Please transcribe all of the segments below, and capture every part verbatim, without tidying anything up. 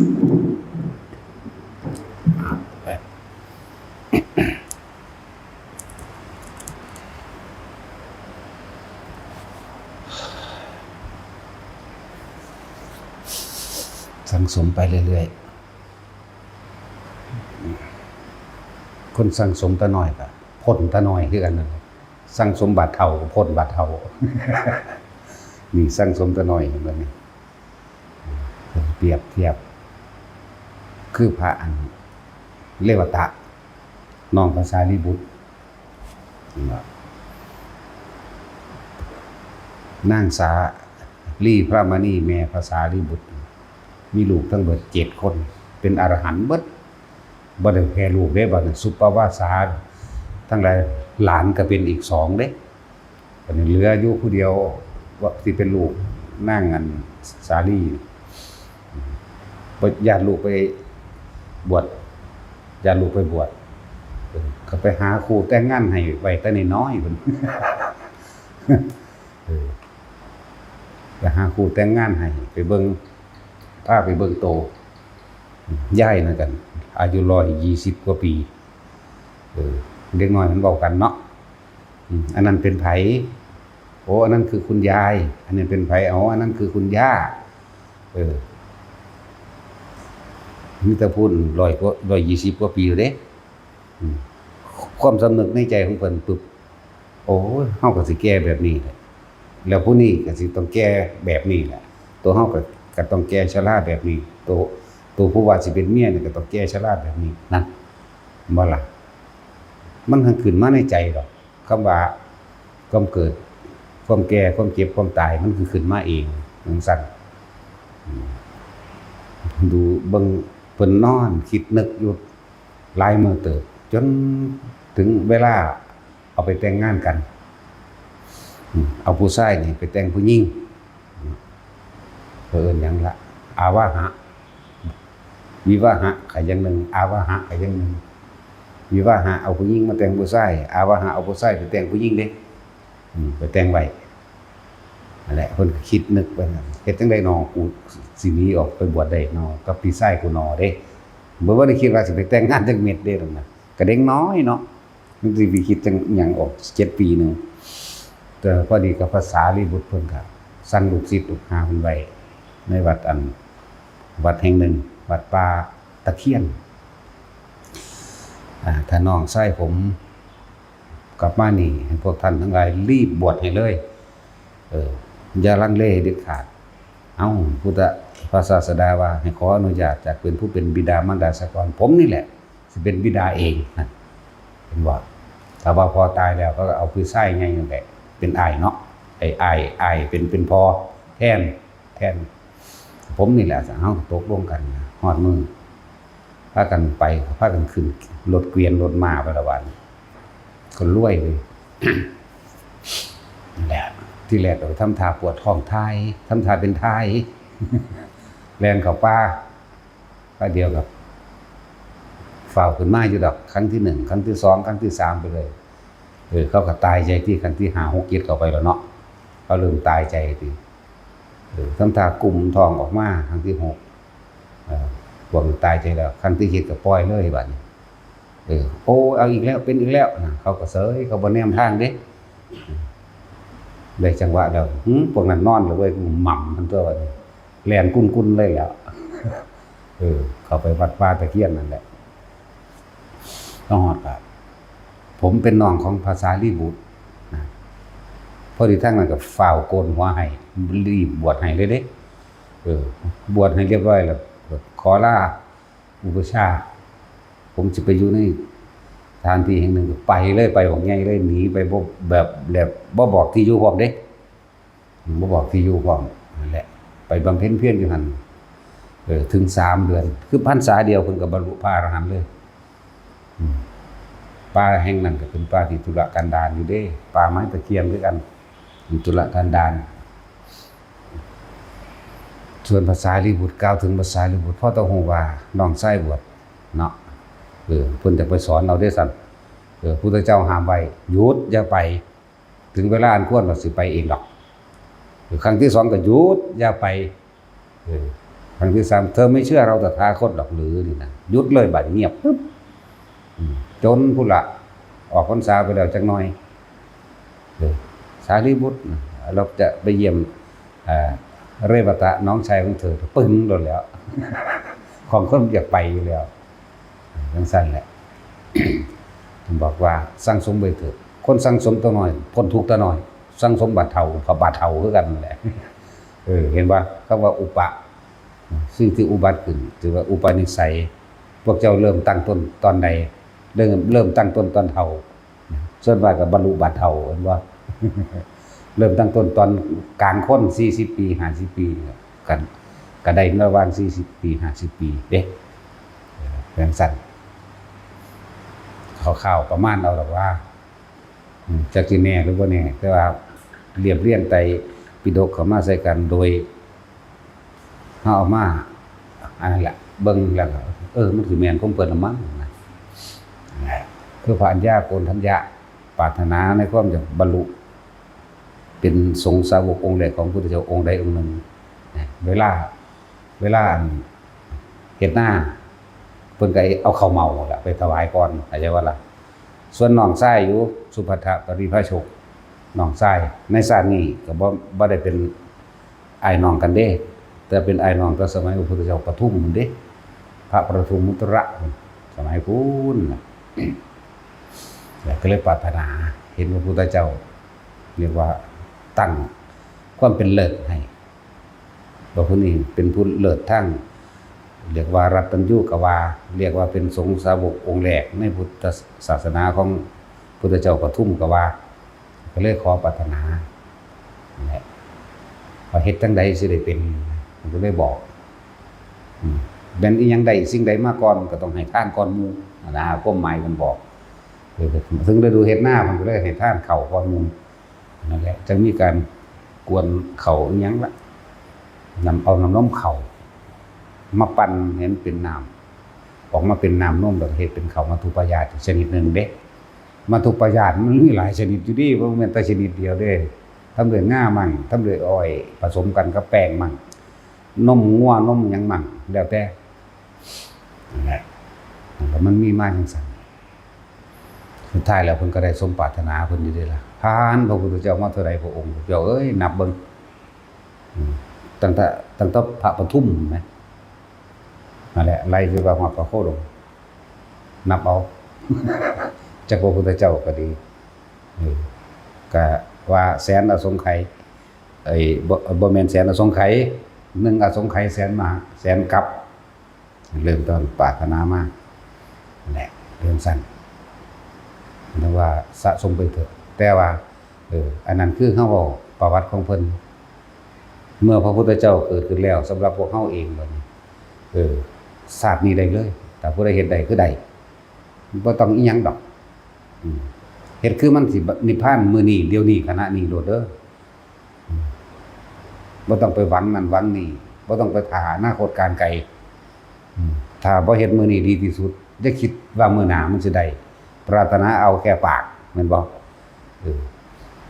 สั่งสมไปเรื่อยๆ คนสั่งสมตะน้อยก็พ้นตะน้อยคือกันนั่นแหละ สั่งสมบาดเฒ่าก็พ้นบาดเฒ่า นี่สั่งสมตะน้อยเห็นบ่นี่ เปรียบเทียบ คือพระอันเรวตะ น้องพระสารีบุตร นางสาลีพระมณีแม่พระสารีบุตร มีลูกทั้งเบิดเจ็ดคน เป็นอรหันต์เบิด บ่ได้แพ้ลูกเด้ บัดนี้สุปปวาสาทั้งหลาย หลานก็เป็นอีกสองเด้ บัดนี้เหลืออยู่ผู้เดียว ว่าสิเป็นลูกนางอันสาลี บ่ย้านลูกไปบวช ย้านลูกไปบวช ก็ไปหาคู่แต่งงานให้ไว้แต่น้อยๆ พุ่น เออ ไปหาคู่แต่งงานให้ ไปเบิ่ง พาไปเบิ่งโต ยายนั่นกัน อายุร้อยยี่สิบกว่าปี เออ เด็กน้อยมันเว้ากันเนาะ อืม อันนั้นเป็นไผ โอ้ อันนั้นคือคุณยาย อันนี้เป็นไผ อ๋อ อันนั้นคือคุณย่า เออ มีแต่พู้นร้อยกว่า ร้อยยี่สิบกว่าปีอยู่เด้ อืม ความสำนึกในใจของเพิ่นปุ๊บ โอ้ย เฮาก็สิแก่แบบนี้แหละ แล้วผู้นี้ก็สิต้องแก่แบบนี้แหละ ตัวเฮาก็ ก็ต้องแก่ชราแบบนี้ ตัว ตัวผู้ว่าสิเป็นเมียนี่ก็ต้องแก่ชราแบบนี้ นั่น บ่ล่ะ มันหั้นขึ้นมาในใจดอก คำว่าความเกิด ความแก่ ความเจ็บ ความตาย มันคือขึ้นมาเองจั่งซั้น อืม ดูเบิ่งเพิ่นนอนคิดนึกอยู่หลายมื้อเติบ จนถึงเวลาเอาไปแต่งงานกัน อืม เอาผู้ชายนี่ไปแต่งผู้หญิง เพิ่นเอิ้นหยังละ อาวาหะ วิวาหะก็อย่างหนึ่ง อาวาหะก็อย่างหนึ่ง วิวาหะ เอาผู้หญิงมาแต่งผู้ชาย อาวาหะ เอาผู้ชายไปแต่งผู้หญิงเด้ อืม ไปแต่งไว้ นั่นแหละ เพิ่นก็คิดนึกไปนั่น เฮ็ดจั่งใดน้อ กูสิหนีออกไปบวชได้น้อ กับพี่ชายกูน้อเด้ บ่ บ่ได้คิดว่าสิไปแต่งงานจักเม็ดเด้ดอกนะ ก็เด็กน้อยเนาะ มันสิไปคิดจั่งหยังออก เจ็ดปีหนึ่ง แต่พอดีกับพระสารีบุตรเพิ่นก็สั่งลูกศิษย์ลูกหาเพิ่นไว้ ในวัดอัน วัดแห่งหนึ่ง วัดป่าตะเคียน อ่า ถ้าน้องชายผมกลับมานี่ ให้พวกท่านทั้งหลายรีบบวชให้เลย เออ อย่าลังเลเด็ดขาด เอ้า พุทธ พระศาสดาว่าให้ขออนุญาตจากเป็นผู้เป็นบิดามารดาซะก่อน ผมนี่แหละ สิเป็นบิดาเองนะ เห็นบ่ ถ้าว่าพ่อตายแล้วก็เอาพี่ชายใหญ่นั่นแหละ เป็นอ้ายเนาะ ไอ้อ้าย อ้ายเป็น เป็นพ่อแทน แทน ผมนี่แหละ เฮาตกลงกัน ฮอดมื้อ พากันไป พากันขึ้นรถเกวียนรถม้าไปละบาดนี้ ก็รวยเลย นั่นแหละ ที่แรกก็ทำท่าปวดท้องถ่าย ทำท่าเป็นถ่าย แล่นเข้าป่า คราวเดียวกับ ฟ้าวขึ้นมาอยู่ดอก ครั้งที่หนึ่ง ครั้งที่สอง ครั้งที่สามไปเลย เออ เขาก็ตายใจที่ครั้งที่ห้า หก เจ็ด เข้าไปแล้วเนาะ เขาเริ่มตายใจที เออ ทำท่ากุมท้องออกมา ครั้งที่หก เออ พวกมันตายใจแล้ว ครั้งที่เจ็ดก็ปล่อยเลยบัดนี้ เออ โอ้ เอาอีกแล้ว เป็นอีกแล้วนะ เขาก็เสย เขาบ่แนมทางเด้ ได้จังหวะแล้ว หึ พวกนั้นนอนแล้วเว้ย หม่ำมันตัวบัดนี้ แล่นกุนๆเลยแหล้ว เออ เข้าไปวัดป่าตะเคียนนั่นแหละ ก็ฮอดก็ ผมเป็นน้องของพระสารีบุตรนะ พอดีทางนั้นก็ฟ้าวโกนหัวให้ รีบบวชให้เลยเด้ เออ บวชให้เรียบร้อยแล้ว ขอลาอุปัชฌาย์ ผมสิไปอยู่ในสถานที่แห่งหนึ่ง ไปเลย ไปบักใหญ่เลย หนีไปบ่ แบบ แบบบ่บอกที่อยู่พร้อมเด้ บ่บอกที่อยู่พร้อม นั่นแหละ ไปบำเพ็ญเพียรอยู่หั่น เออ ถึงสามเดือน คือพรรษาเดียวเพิ่นก็บรรลุพระอรหันต์เลย อืม ป่าแห่งนั้นก็เป็นป่าที่ทุรกันดารอยู่เด้ ป่าไม้ตะเคียนคือกัน อยู่ทุรกันดาร ส่วนพระสารีบุตร กล่าวถึงพระสารีบุตร พอต้องฮู้ว่าน้องชายบวชเนาะ เออ เพิ่นจะไปสอนเอาเด้ซั่น เออ พุทธเจ้าห้ามไว้ หยุด อย่าไป ถึงเวลาอันควรก็สิไปเองดอก เออ ครั้งที่สองก็หยุด อย่าไป เออ ครั้งที่สาม เธอไม่เชื่อเราตถาคตหรอกหรือนี่นะ หยุดเลย บัดเงียบปึ๊บ อืม จนพุ้นละ ออกพรรษาไปแล้วจักหน่อย เออ สารีบุตรนะ เราจะไปเยี่ยม อ่า เรวัตะน้องชายของเธอ ปึ้งโลดแล้ว ของคนอยากไปอยู่แล้ว จังซั่นแหละ บอกว่าสั่งสมไว้เถอะ คนสั่งสมตัวน้อย พ้นทุกข์ตัวน้อย สั่งสมบาดเฒ่า เขาบาดเฒ่าคือกันนั่นแหละ เออ เห็นบ่ คำว่าอุปะ สิ่งที่อุบัติขึ้น ถือว่าอุปนิสัย พวกเจ้าเริ่มตั้งต้นตอนใด เริ่ม เริ่มตั้งต้นตอนเฒ่า ส่วนมากก็บรรลุบาดเฒ่า เห็นบ่ เริ่มตั้งต้นตอนกลางคน สี่สิบปี ห้าสิบปี กัน ก็ได้ระหว่าง สี่สิบปี ห้าสิบปี เด้ เออ จังซั่น คร่าวๆ ประมาณเอาดอกว่า อืม จักสิแน่หรือบ่แน่ แต่ว่าเรียบเรียงไตรปิฎกเข้ามาใส่กันโดย เฮาเอามา อันนั้นแหละ เบิ่งแล้วก็ เออ มันสิแม่นของเพิ่นละมั้งนะ คือพระอัญญาโกณฑัญญะ ปรารถนาในความจะบรรลุ เป็นสงฆ์สาวกองค์แรกของพุทธเจ้าองค์ใดองค์หนึ่งนะ เวลา เวลาอันเฮ็ดนา เพิ่นก็เอาข้าวเม่าล่ะไปถวายก่อน เข้าใจบ่ล่ะ ส่วนน้องชายอยู่ สุภัททปริภาชก น้องชาย ในชาตินี้ก็บ่ บ่ได้เป็นอ้ายน้องกันเด้ แต่เป็นอ้ายน้องแต่สมัยพระพุทธเจ้าปทุมพุ้นเด้ พระปทุมมุตระ สมัยพุ้นน่ะ แล้วก็เลยปรารถนาเห็นพระพุทธเจ้า เรียกว่าตั้งความเป็นเลิศให้ ว่าผู้นี้เป็นผู้เลิศทั้ง เรียกว่ารัตตัญญูกว่า เรียกว่าเป็นสงฆ์สาวกองค์แรกในพุทธศาสนาของพุทธเจ้าปทุมกว่า ก็เลยขอปรารถนานั่นแหละ ว่าเฮ็ดจั่งใดสิได้เป็น มันก็เลยบอก อืม แม่นอีหยังได้สิ่งใดมาก่อน ก็ต้องให้ทานก่อนหมู่ นะ ความหมายมันบอก เออ ถึงฤดูเฮ็ดนา มันก็เลยให้ทานข้าวก่อนหมู่ นั่นแหละ จั่งมีการกวนข้าวอีหยังละ นำเอาน้ำนมข้าวมาปั่นให้มันเป็นน้ำ ออกมาเป็นน้ำนม แล้วก็เฮ็ดเป็นข้าวมัทธุปายาตอีกชนิดหนึ่งเด้ มัทธุปายาตมันมีหลายชนิดอยู่เด้ บ่แม่นแต่ชนิดเดียวเด้ ทำด้วยงามั่ง ทำด้วยอ้อย ผสมกันกับแป้งมั่ง นมงัวนมหยังมั่ง แล้วแต่ นั่นแหละ มันก็มันมีมาจั่งซั่น สุดท้ายแล้วเพิ่นก็ได้สมปรารถนาเพิ่นอยู่เด้ล่ะ ผ่านพระพุทธเจ้ามาเท่าใดพระองค์ เจ้าเอ้ย นับเบิ่ง อืม ตั้งแต่ ตั้งแต่พระปทุมแหม นั่นแหละ ไล่คือว่าฮอดพระโคดม นับเอา จักพระพุทธเจ้าก็ดี เออ ก็ว่าแสนอสงไขย ไอ้ บ่ บ่แม่นแสนอสงไขย หนึ่งอสงไขยแสนมหา แสนกัป เริ่มต้นปรารถนามา นั่นแหละ เรื่องสั้น เรียกว่าสะสมไปเถอะ แต่ว่า เออ อันนั้นคือเฮาเว้าประวัติของเพิ่น เมื่อพระพุทธเจ้าเกิดขึ้นแล้ว สำหรับพวกเฮาเองบัดนี้ เออ ชาตินี้ได้เลย ถ้าผู้ใดเฮ็ดได้คือได้ บ่ต้องอีหยังดอก อืม เฮ็ดคือมันสินิพพานมื้อนี้ เดี๋ยวนี้ ขณะนี้โลดเด้อ อืม บ่ต้องไปหวังนั่นหวังนี่ บ่ต้องไปถ่าอนาคตการไกล อืม ถ้าบ่เฮ็ดมื้อนี้ดีที่สุด อย่าคิดว่ามื้อหน้ามันสิได้ ปรารถนาเอาแค่ปาก แม่นบ่ เออ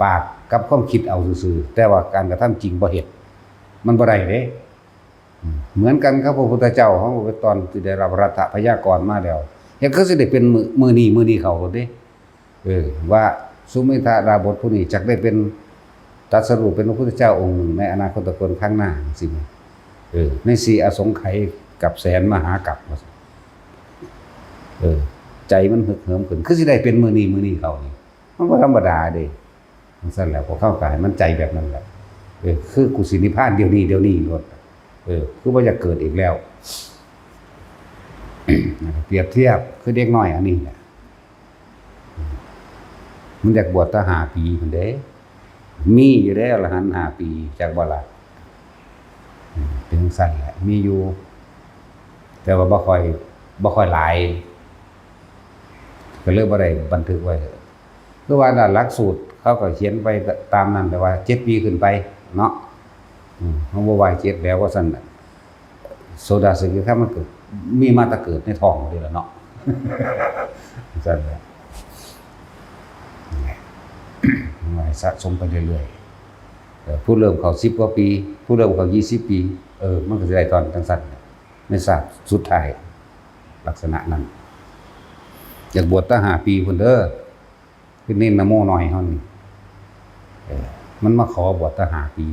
ปากกับความคิดเอาซื่อๆ แต่ว่าการกระทำจริงบ่เฮ็ด มันบ่ได้เด้ อืม เหมือนกันกับพระพุทธเจ้า เฮาก็ตอนที่ได้รับรัฐพยากรมาแล้ว เฮ็ดคือสิได้เป็นมื้อ มื้อนี้ มื้อนี้เข้าโลดเด้ เออ ว่าสุเมธดาบสผู้นี้จักได้เป็นตรัสรู้เป็นพระพุทธเจ้าองค์หนึ่งในอนาคตกาลข้างหน้าจั่งซี้ เออ ในสี่อสงไขยกับแสนมหากัปว่าซั่น เออ ใจมันฮึกเหิมขึ้น คือสิได้เป็นมื้อนี้ มื้อนี้เข้านี่ มันบ่ธรรมดาเด้ จั่งซั่นแหละ พวกเฮาก็ให้มันใจแบบนั้นแหละ เออ คือกูสินิพพานเดี๋ยวนี้ เดี๋ยวนี้โลด เออ คือบ่อยากเกิดอีกแล้ว เปรียบเทียบคือเด็กน้อยอันนี้แหละ มันอยากบวชตั้งห้าปีพุ้นเด้ มีอยู่เด้ อรหันต์ห้าปี จักบ่ล่ะ อืม เป็นจั่งซั่นแหละ มีอยู่ แต่ว่าบ่ค่อย บ่ค่อยหลาย ก็เลยบ่ได้บันทึกไว้ คือว่าน่ะ หลักสูตรเขาก็เขียนไปตามนั้น แต่ว่าเจ็ดปีขึ้นไปเนาะ อืม เฮาบ่ไหว้เจ็ดแล้วว่าซั่นน่ะ โสดาสกิทาคามันก็มีมาแต่เกิดในท้องนี่แหละเนาะ ซั่นแหละ ไหว้สะสมไปเรื่อยๆ เอ่อ ผู้เริ่มเข้าสิบกว่าปี ผู้เริ่มเข้ายี่สิบปี เออ มันก็สิได้ตอนจังซั่น ในชาติสุดท้าย ลักษณะนั้น อยากบวชตั้งห้าปีพุ้นเด้อ คือเณรนโมน้อยเฮานี่ เออ มันมาขอบวชตั้งห้าปี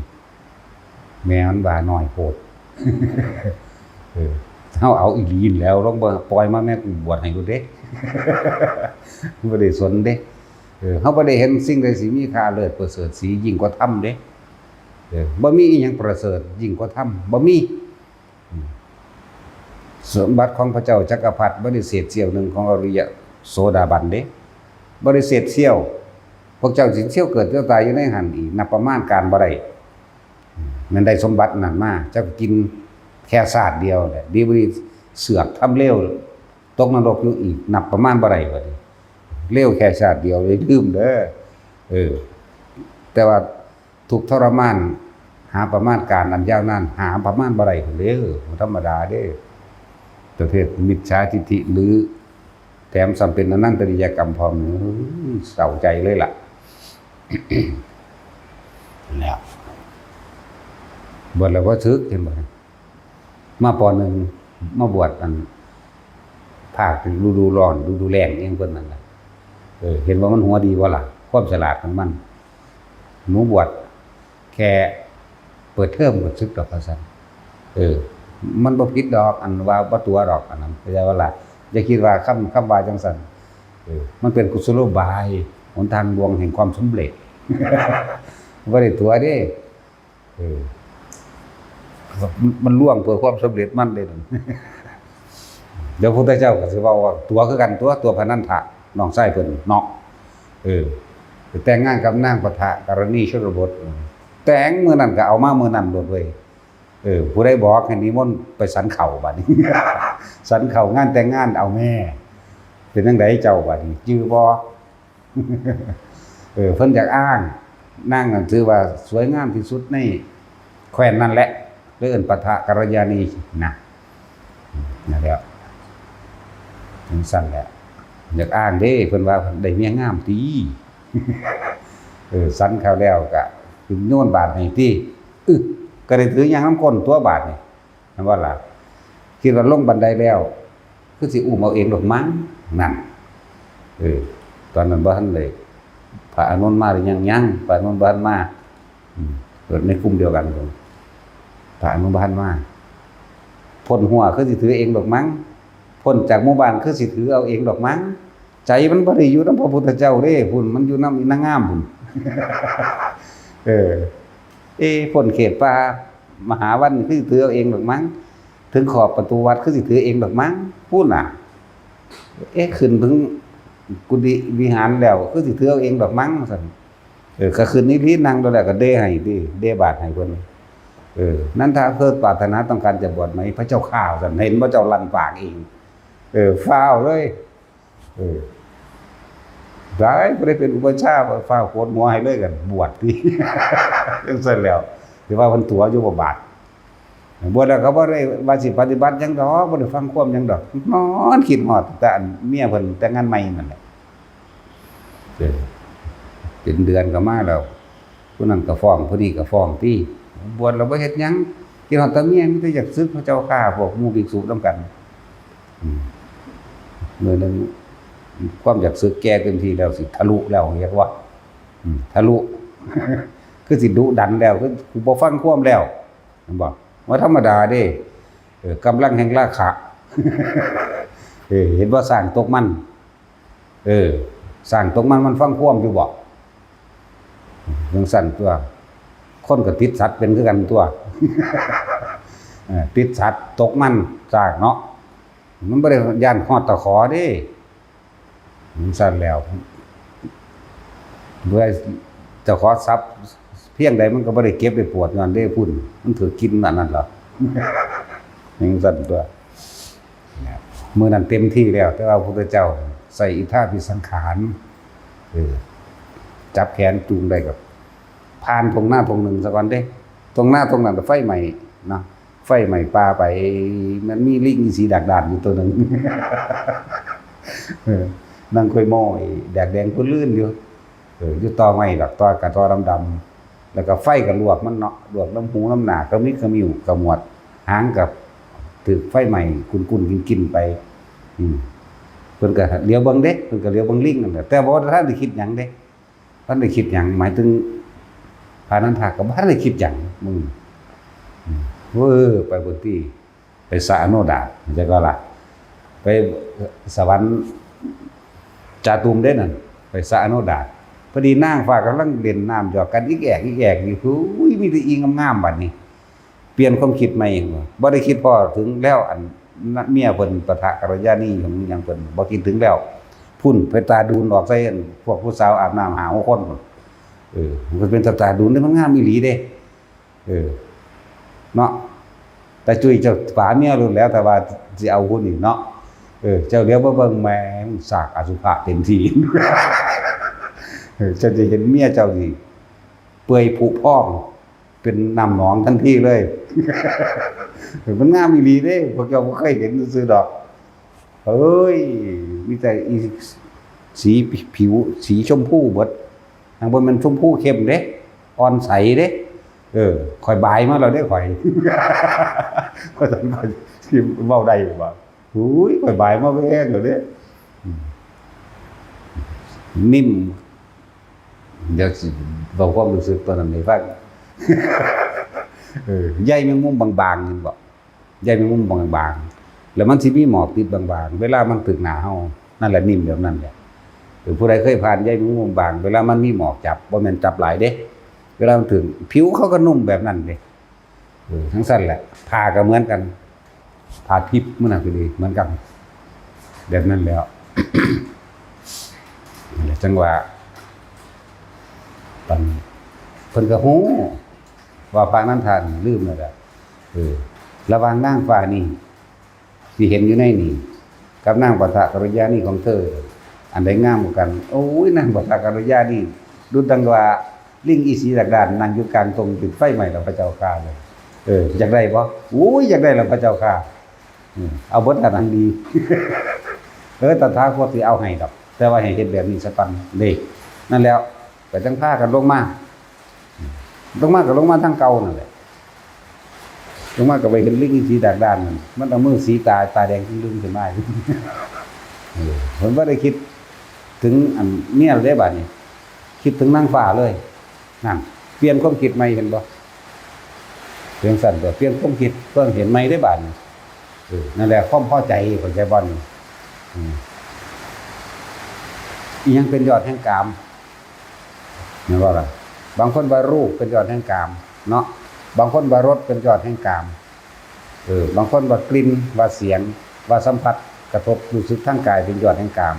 แม่มันว่าน้อยโพด เออ เฮาเอาอีหลีนั่นแหล้ว ลองเบิ่ง ปล่อยมาแม่ กูบวชให้โลดเด้ บ่ได้สนเด้ เออ เฮาบ่ได้เห็นสิ่งใดสิมีค่าเลิศประเสริฐสียิ่งกว่าธรรมเด้ เออ บ่มีอีหยังประเสริฐยิ่งกว่าธรรม บ่มี อืม สมบัติของพระเจ้าจักรพรรดิบ่ได้เศษเสี้ยวหนึ่งของอริยะโสดาบันเด้ บ่ได้เศษเสี้ยว พวกเจ้าสิเที่ยวเกิดเที่ยวตายอยู่ในหั่นอีก นับประมาณการบ่ได้ อืม แม่นได้สมบัตินั้นมา เจ้าก็กินแค่ชาติเดียวแหละ ดีบ่ดีเสือกทำเลว ตกนรกอยู่อีก นับประมาณบ่ได้บัดนี้ เลวแค่ชาติเดียว อย่าลืมเด้อ เออ แต่ว่าทุกข์ทรมาน หาประมาณการอันยาวนาน หาประมาณบ่ได้พุ้นเด้อ บ่ธรรมดาเด้อ ประเภทมิจฉาทิฏฐิ หรือแถมซ้ำเป็นอนันตริยกรรมพร้อม อื้อ เศร้าใจเลยล่ะ แล้ว บวชแล้วบ่สึก เห็นบ่ มา ป.หนึ่ง มาบวชอัน ภาคฤดูร้อน ฤดูแล้งอิหยังเพิ่นนั่นล่ะ เออ เห็นว่ามันหัวดีบ่ล่ะ ความฉลาดของมัน หนูบวชแค่เปิดเทอมก็สึกดอก ว่าซั่น เออ มันบ่ผิดดอก อันว่าบ่ตั๋วดอก อันนั้น เข้าใจบ่ล่ะ อย่าคิดว่าคำ คำว่าจังซั่น เออ มันเป็นกุศโลบาย หนทางลวงแห่งความสำเร็จ บ่ได้ตั๋วเด้ เออ มันลวงเพื่อความสำเร็จมันเด้นั่น เดี๋ยวพุทธเจ้าก็สิเว้าว่าตั๋วคือกันตั๋ว ตั๋วพระนันทะ น้องชายเพิ่นเนาะ เออ ไปแต่งงานกับนางปะทะกรณีชนบท แต่งมื้อนั้นก็เอามามื้อนั้นโลดเว้ย เออ ผู้ใดบอกให้นิมนต์ไปฉันข้าวบัดนี้ ฉันข้าวงานแต่งงาน เอาแม่ เป็นจั่งใดเจ้าบัดนี้ จื่อบ่ เออ เพิ่นอยากอ้าง นางนั่นถือว่าสวยงามที่สุดในแคว้นนั่นแหละ เลยเอิ้นปะทะกัลยาณีนะ นั่นแหละ จังซั่นแหละ อยากอ้างเด้ เพิ่นว่าได้เมียงามติ เออ ฉันข้าวแล้วก็โยนบาตรให้ติ อึ ก็ได้ถือย่างนำคนตั๋วบาตรนี่ แม่นบ่ล่ะ คิดว่าลงบันไดแล้ว คือสิอุ้มเอาเองดอกมั้ง นั่น เออ ตอนนั้นบ่ทันได้ พระอานนท์มาหรือยัง ยัง พระอานนท์บ่ทันมา อืม เกิดในกลุ่มเดียวกัน พระอานนท์บ่ทันมา พ้นหัวคือสิถือเองดอกมั้ง พ้นจากหมู่บ้านคือสิถือเอาเองดอกมั้ง ใจมันบ่ได้อยู่นำพระพุทธเจ้าเด้ พุ้น มันอยู่นำอีนางงามพุ้น เออ เอ๊ะ พ้นเขตป่ามหาวันคือสิถือเอาเองดอกมั้ง ถึงขอบประตูวัดคือสิถือเองดอกมั้ง พุ้นน่ะ เอ๊ะ ขึ้นถึงกุฏิวิหารแล้วคือสิถือเอาเองดอกมั้ง ซั่น เออ ก็ขึ้นอีหลี นั่งโดนแล้วก็เดให้ติ เดบาตรให้เพิ่น เออ นันทะ เธอปรารถนาต้องการจะบวชไหม พระเจ้าข้า ซั่น เห็นพระเจ้าลั่นปากเอง เออ ฟ้าวเลย เออ ได้ บ่ได้เป็นอุปัชฌาย์ ฟ้าวโกนหัวให้เลย กันบวชติ จังซั่นแล้ว สิว่าเพิ่นตั๋วอยู่บ่บาด บวชแล้วก็บ่ได้ว่าสิปฏิบัติหยังดอก บ่ได้ฟังความหยังดอก นอนคิดฮอดแต่อันเมียเพิ่นแต่งงานใหม่นั่นแหละ เออ เป็นเดือนก็มาแล้ว ผู้นั้นก็ฟ้อง ผู้นี้ก็ฟ้องติ บวชแล้วบ่เฮ็ดหยัง คิดฮอดแต่เมีย มีแต่อยากสึก พระเจ้าข้า พวกหมู่ภิกษุนำกัน อืม มื้อหนึ่งความอยากสึกแก่เต็มที่แล้ว สิทะลุแล้ว เรียกว่า อืม ทะลุ คือสิดุดันแล้ว คือกูบ่ฟังความแล้ว แม่นบ่ ว่าธรรมดาเด้ เออ กำลังแห่งราคะ เออ เห็นบ่ ช้างตกมัน เออ ช้างตกมัน มันฟังความอยู่บ่ จังซั่นตั่ว คนก็ติดสัตว์เป็นคือกันตั่ว เออ ติดสัตว์ตกมัน ช้างเนาะ มันบ่ได้ย้านฮอดตะขอเด้ จังซั่นแล้ว เมื่อเจ้าของทรัพย์เพียงใดมันก็บ่ได้เก็บได้ปวดย้อนเด้พุ้น มันถือกินอันนั้นล่ะ จังซั่นตั่ว มื้อนั้นเต็มที่แล้ว แต่ว่าพระพุทธเจ้าใส่อิทธาภิสังขาร เออ จับแขนจูงได้ก็ผ่านท่งนาท่งหนึ่งซะก่อนเด้ ท่งนาท่งนั้นก็ไฟไหม้เนาะ ไฟไหม้ป่าไป มันมีลิงอีสีดากดานอยู่ตัวหนึ่ง เออ นั่งคุยโม้ยแดกแดงพื้นลื่นอยู่ เออ อยู่ต่อไม้ดอก ต่อกะต่อดำๆ แล้วก็ไฟก็ลวกมันเนาะ ลวกน้ำหูน้ำหน้า ขมิบขมิ้วขมวด หางกับถืกไฟไหม้กุนๆกินๆไป อืม เพิ่นก็เหลียวเบิ่งเด้ เพิ่นก็เหลียวเบิ่งลิงนั่นแหละ แต่บ่ทันได้คิดหยังเด้ บ่ทันได้คิดหยัง หมายถึงพระนันทาก็บ่ทันได้คิดหยัง อืม อืม เออ ไปเบิ่งติ ไปสระอโนดาต จั่งใด๋ล่ะ ไปสวรรค์จาตุมเด้นั่น ไปสระอโนดาต พอดีนางฟ้ากำลังเล่นน้ำหยอกกันอิกแอกอิกแอกอยู่ อุ้ย มีแต่อีงามๆ บัดนี้ เปลี่ยนความคิดใหม่ บ่ได้คิดพ้อถึงแล้ว อันเมียเพิ่นปะทะกัลยาณีของหยังเพิ่น บ่คิดถึงแล้ว พุ้นไปตาดูนออกใส่พวกผู้สาวอาบน้ำห้าหกคนพุ้น เออ มันก็เป็นตาตาดูนเด้ มันงามอีหลีเด้ เออ เนาะ ตาจุ้ยเจ้าป๋าเมียโลดแล้ว แต่ว่าสิเอาผู้นี้เนาะ เออ เจ้าเหลียวมาเบิ่งแหม สากอสุภะเต็มที่ เออ เจ้าจะเห็นเมียเจ้านี่ เปื่อยผุพอง เป็นน้ำหนองทันทีเลย เออ มันงามอีหลีเด้ พวกเจ้าบ่เคยเห็นซื่อๆดอก เฮ้ย มีแต่อีสีผิว สีชมพูเบิด หากบ่แม่นชมพูเข้มเด้ อ่อนใสเด้ เออ ข้อยบายมาแล้วเด้ ข้อย ว่าซั่น ข้อยสิเว้าได้บ่วะ อุ้ย ข้อยบายมาแพงแล้วเด้ อืม นิ่ม เดี๋ยวสิเว้าความรู้สึกตอนนั้นให้ฟัง เออ ใยแมงมุมบางๆ เห็นบ่ ใยแมงมุมบางๆ แล้วมันสิมีหมอกติดบางๆ เวลามันถืกหน้าเฮา นั่นแหละนิ่มแบบนั้นแหละ เออ ผู้ใดเคยผ่านใยแมงมุมบาง เวลามันมีหมอกจับ บ่แม่นจับหลายเด้ เวลามันถืก ผิวเขาก็นุ่มแบบนั้นเด้ เออ จั่งซั้นแหละ ผ้าก็เหมือนกัน ผ้าทิพย์มันน่ะก็ดี เหมือนกัน แบบนั้นแหล้ว นั่นแหละ จั่งว่า ปานนี้ เพิ่นก็ฮู้ว่าพระนันทานี่ลืมแล้วแหละ เออ ระหว่างนางฟ้านี่ ที่เห็นอยู่ในนี่ กับนางปะทะกัลยาณีของเธอ อันใดงามกว่ากัน โอ้ย นางปะทะกัลยาณี ดุจดังว่าลิงอีสีดากด้านนั่งอยู่กลางต้นติดไฟไหม้แล้วพระเจ้าข้าเลย เออ อยากได้บ่ โอ้ย อยากได้แล้วพระเจ้าข้า อืม เอาเบิดละหนังดี เออ ตถาคตสิเอาให้ดอก แต่ว่าให้เฮ็ดแบบนี้ซะก่อนเด้ นั่นแหล้ว ก็จั่งพากันลงมา ลงมาก็ลงมาทางเก่านั่นแหละ ลงมาก็ไปเห็นลิงอีสีดากด้านนั่น มันเอามือสีตา ตาแดงจึ่งลึงขึ้นมาอยู่ เออ เพิ่นบ่ได้คิดถึงอันเมียเด้บัดนี้ คิดถึงนางฟ้าเลย นั่น เปลี่ยนความคิดใหม่ เห็นบ่ เปลี่ยนซั่นตัว เปลี่ยนความคิด ความเห็นใหม่เด้บัดนี้ เออ นั่นแหละ ความพอใจ เข้าใจบ่นี่ อืม อิหยังเป็นยอดแห่งกาม แม่นบ่ล่ะ บางคนว่ารูปเป็นยอดแห่งกาม เนาะ บางคนว่ารสเป็นยอดแห่งกาม เออ บางคนว่ากลิ่น ว่าเสียง ว่าสัมผัส กระทบรู้สึกทางกายเป็นยอดแห่งกาม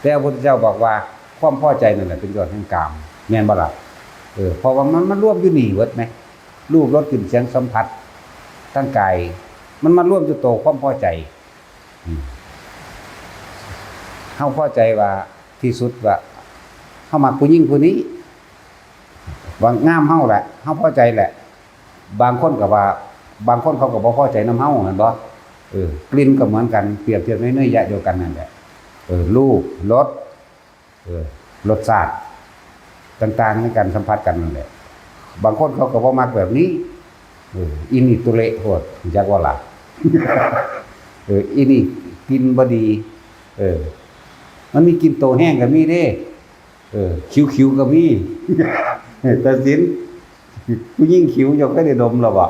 แต่พระพุทธเจ้าบอกว่าความพอใจนั่นแหละเป็นยอดแห่งกาม แม่นบ่ล่ะ เออ เพราะว่ามัน มันรวมอยู่นี่เบิดแหม รูป รส กลิ่น เสียง สัมผัส ทางกาย มันมารวมอยู่โตความพอใจ อืม เฮาพอใจว่าที่สุดว่า เฮามักผู้หญิงผู้นี้ ว่างามเฮาแหละ เฮาพอใจแหละ บางคนก็ว่า บางคนเขาก็บ่พอใจนำเฮา แม่นบ่ เออ กลิ่นก็เหมือนกัน เปรียบเทียบในนัยยะเดียวกันนั่นแหละ เออ รูป รส เออ รสชาติต่างๆ ในการสัมผัสกันนั่นแหละ บางคนเขาก็บ่มักแบบนี้ เออ อีนี่ตุเละโพด จักว่าล่ะ เออ อีนี่กลิ่นบ่ดี เออ มันมีกลิ่นโตแห้งก็มีเด้ เออ ขิวๆ ก็มี ตัดสิน ผู้หญิงขิวเจ้าเคยได้ดมหรือบ่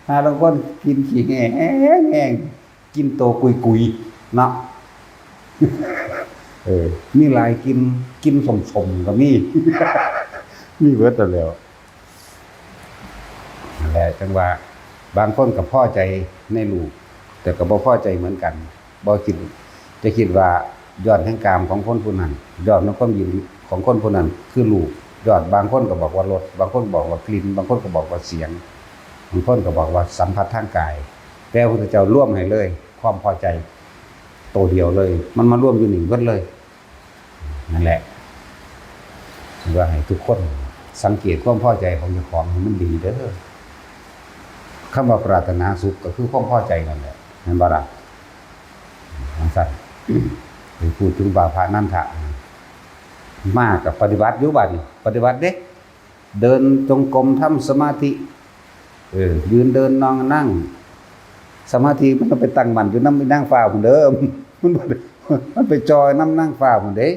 หาลางคนกลิ่นขี้แห้งแห้ง กลิ่นโตกุยๆ เนาะ เออ มีหลายกลิ่น กลิ่นส้มๆ ก็มี มีเบิดนั่นแหล้ว นั่นแหละ จั่งว่า บางคนก็พอใจในรูป แต่ก็บ่พอใจเหมือนกัน บ่คิด จะคิดว่ายอดแห่งกามของคนผู้นั้น ยอดแห่งความยินดีของคนผู้นั้นคือรูป ยอด บางคนก็บอกว่ารส บางคนบอกว่ากลิ่น บางคนก็บอกว่าเสียง บางคนก็บอกว่าสัมผัสทางกาย แต่พระพุทธเจ้ารวมให้เลย ความพอใจโตเดียวเลย มันมารวมอยู่นี่เบิดเลย นั่นแหละ ว่าให้ทุกคนสังเกตความพอใจของเจ้าของให้มันดีเด้อ คำว่าปรารถนาสุขก็คือความพอใจนั่นแหละ แม่นบ่ล่ะ จั่งซั้น ไปพูดถึงว่าพระนันทะ มาก็ปฏิบัติอยู่บัดนี้ ปฏิบัติเด้ เดินจงกรม ทำสมาธิ เออ ยืนเดินนอนนั่ง สมาธิมันต้องไปตั้งมั่นอยู่นำนางฟ้าพุ้นเด้อ มันบ่ได้ มันไปจ่อนำนางฟ้าพุ้นเด้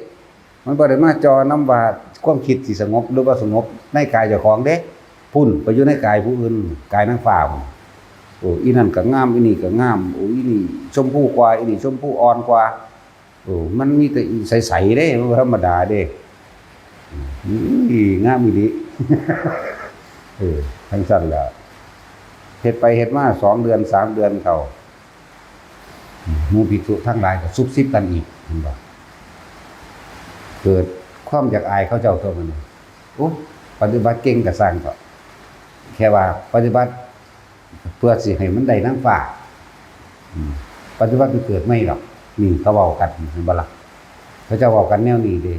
มันบ่ได้มาจ่อนำว่าความคิดสิสงบหรือบ่สงบในกายเจ้าของเด้ พุ้นไปอยู่ในกายผู้อื่น กายนางฟ้าพุ้น โอ้ อีนั่นก็งาม อีนี่ก็งาม โอ้ อีนี่ชมพูกว่า อีนี่ชมพูอ่อนกว่า โอ้ มันมีแต่อีใสๆเด้ มันบ่ธรรมดาเด้ อืม งามอีหลี เออ จั่งซั้นล่ะ เฮ็ดไปเฮ็ดมาสองเดือนสามเดือนเข้า หมู่ภิกษุทั้งหลายก็ซุบซิบกันอีก เห็นบ่ เกิดความอยากอายเขาเจ้าตัวมัน โอ้ ปฏิบัติเก่งก็ซ่างเถาะ แค่ว่าปฏิบัติเพื่อสิให้มันได้นางฟ้า อืม ปฏิบัติมันเกิดไม่หรอก นี่เขาเว้ากัน เห็นบ่ล่ะ เขาเจ้าเว้ากันแนวนี้เด้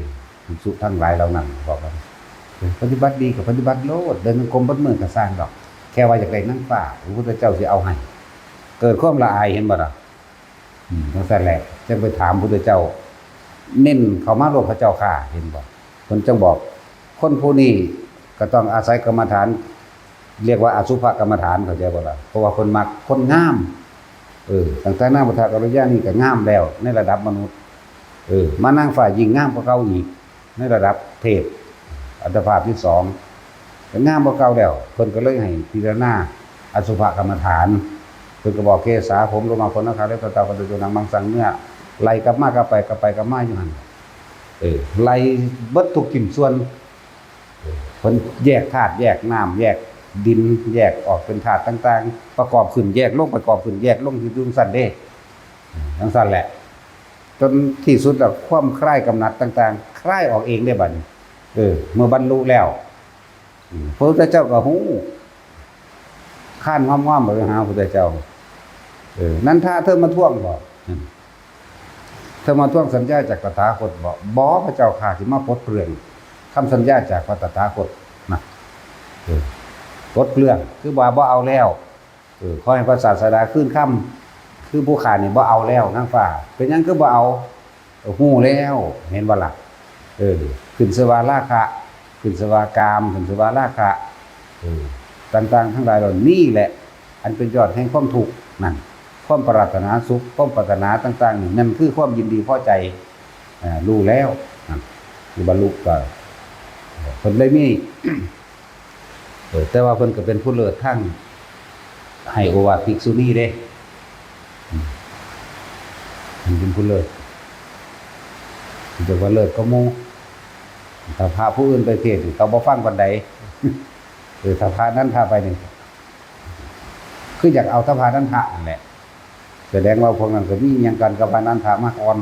ภิกษุทั้งหลายเหล่านั้นบอกกัน เออ ปฏิบัติดีก็ปฏิบัติโลด เดินจงกรมเบิดมื้อก็ซ่างดอก แค่ว่าอยากได้นางฟ้า พระพุทธเจ้าสิเอาให้ เกิดความละอาย เห็นบ่ล่ะ อืม จั่งซั้นแหละ จั่งไปถามพุทธเจ้า เน้นเข้ามาโลด พระเจ้าข้า เห็นบ่ เพิ่นจั่งบอก คนผู้นี้ก็ต้องอาศัยกรรมฐาน เรียกว่าอสุภกรรมฐาน เข้าใจบ่ล่ะ เพราะว่าเพิ่นมักคนงาม เออ ตั้งแต่นางพุทธกัลยาณีก็งามแล้วในระดับมนุษย์ เออ มานางฟ้ายิ่งงามกว่าเก่าอีก ในระดับเทพ อัตภาพที่สอง ก็งามกว่าเก่าแล้ว เพิ่นก็เลยให้พิจารณาอสุภกรรมฐาน เพิ่นก็บอกเกสา ผม โลมา ขน หนัง คาง เล็บ ตับ ไต ฟัน ตับ เจือ หนัง มัง สัง เนื้อ ไล่กลับมากลับไป กลับไปกลับมาอยู่หั่น เออ ไล่เบิดทุกชิ้นส่วน เออ เพิ่นแยกธาตุ แยกน้ำ แยกดิน แยกออกเป็นธาตุต่างๆ ประกอบขึ้นแยกลง ประกอบขึ้นแยกลง อยู่จั่งซั้นเด้ จั่งซั้นแหละ จนที่สุดแล้วความคลายกำหนัดต่างๆ คลายออกเองได้บัดนี้ เออ เมื่อบรรลุแล้ว อืม พระพุทธเจ้าก็ฮู้ คลานง่อมๆไปหาพระพุทธเจ้า เออ นันทา เธอมาทวงบ่ อืม เธอมาทวงสัญญาจากตถาคตบ่ บ่ พระเจ้าข้าสิมาปลดเปลื้องคำสัญญาจากพระตถาคตนะ เออ ปลดเปลื้อง คือว่าบ่เอาแล้ว เออ ขอให้พระศาสดาคืนคำ คือผู้ข้านี่บ่เอาแล้ว นางฟ้า เป็นหยังคือบ่เอา ฮู้แล้ว เห็นบ่ล่ะ เออ ขึ้นชื่อว่าราคะ ขึ้นชื่อว่ากาม ขึ้นชื่อว่าราคะ เออ ต่างๆ ทั้งหลายเหล่านี้แหละ อันเป็นยอดแห่งความทุกข์นั่น ความปรารถนาสุข ความปรารถนาต่างๆ นี่ นั่นคือความยินดีพอใจ อ่า รู้แล้ว นั่น คือบรรลุก็ เพิ่นเลยมี เออ แต่ว่าเพิ่นก็เป็นผู้เลิศทางให้โอวาทภิกษุณีเด้ อืม เพิ่นเป็นผู้เลิศ เรียกว่าเลิศกว่าหมู่ ถ้าพระผู้อื่นไปเทศน์นี่เขาบ่ฟังปานใด เออ ถ้าพระนันทะไปนี่ คืออยากเอาแต่พระนันทะนั่นแหละ แสดงว่าพวกนั้นก็มีอิหยังกันกับพระนันทะมาก่อน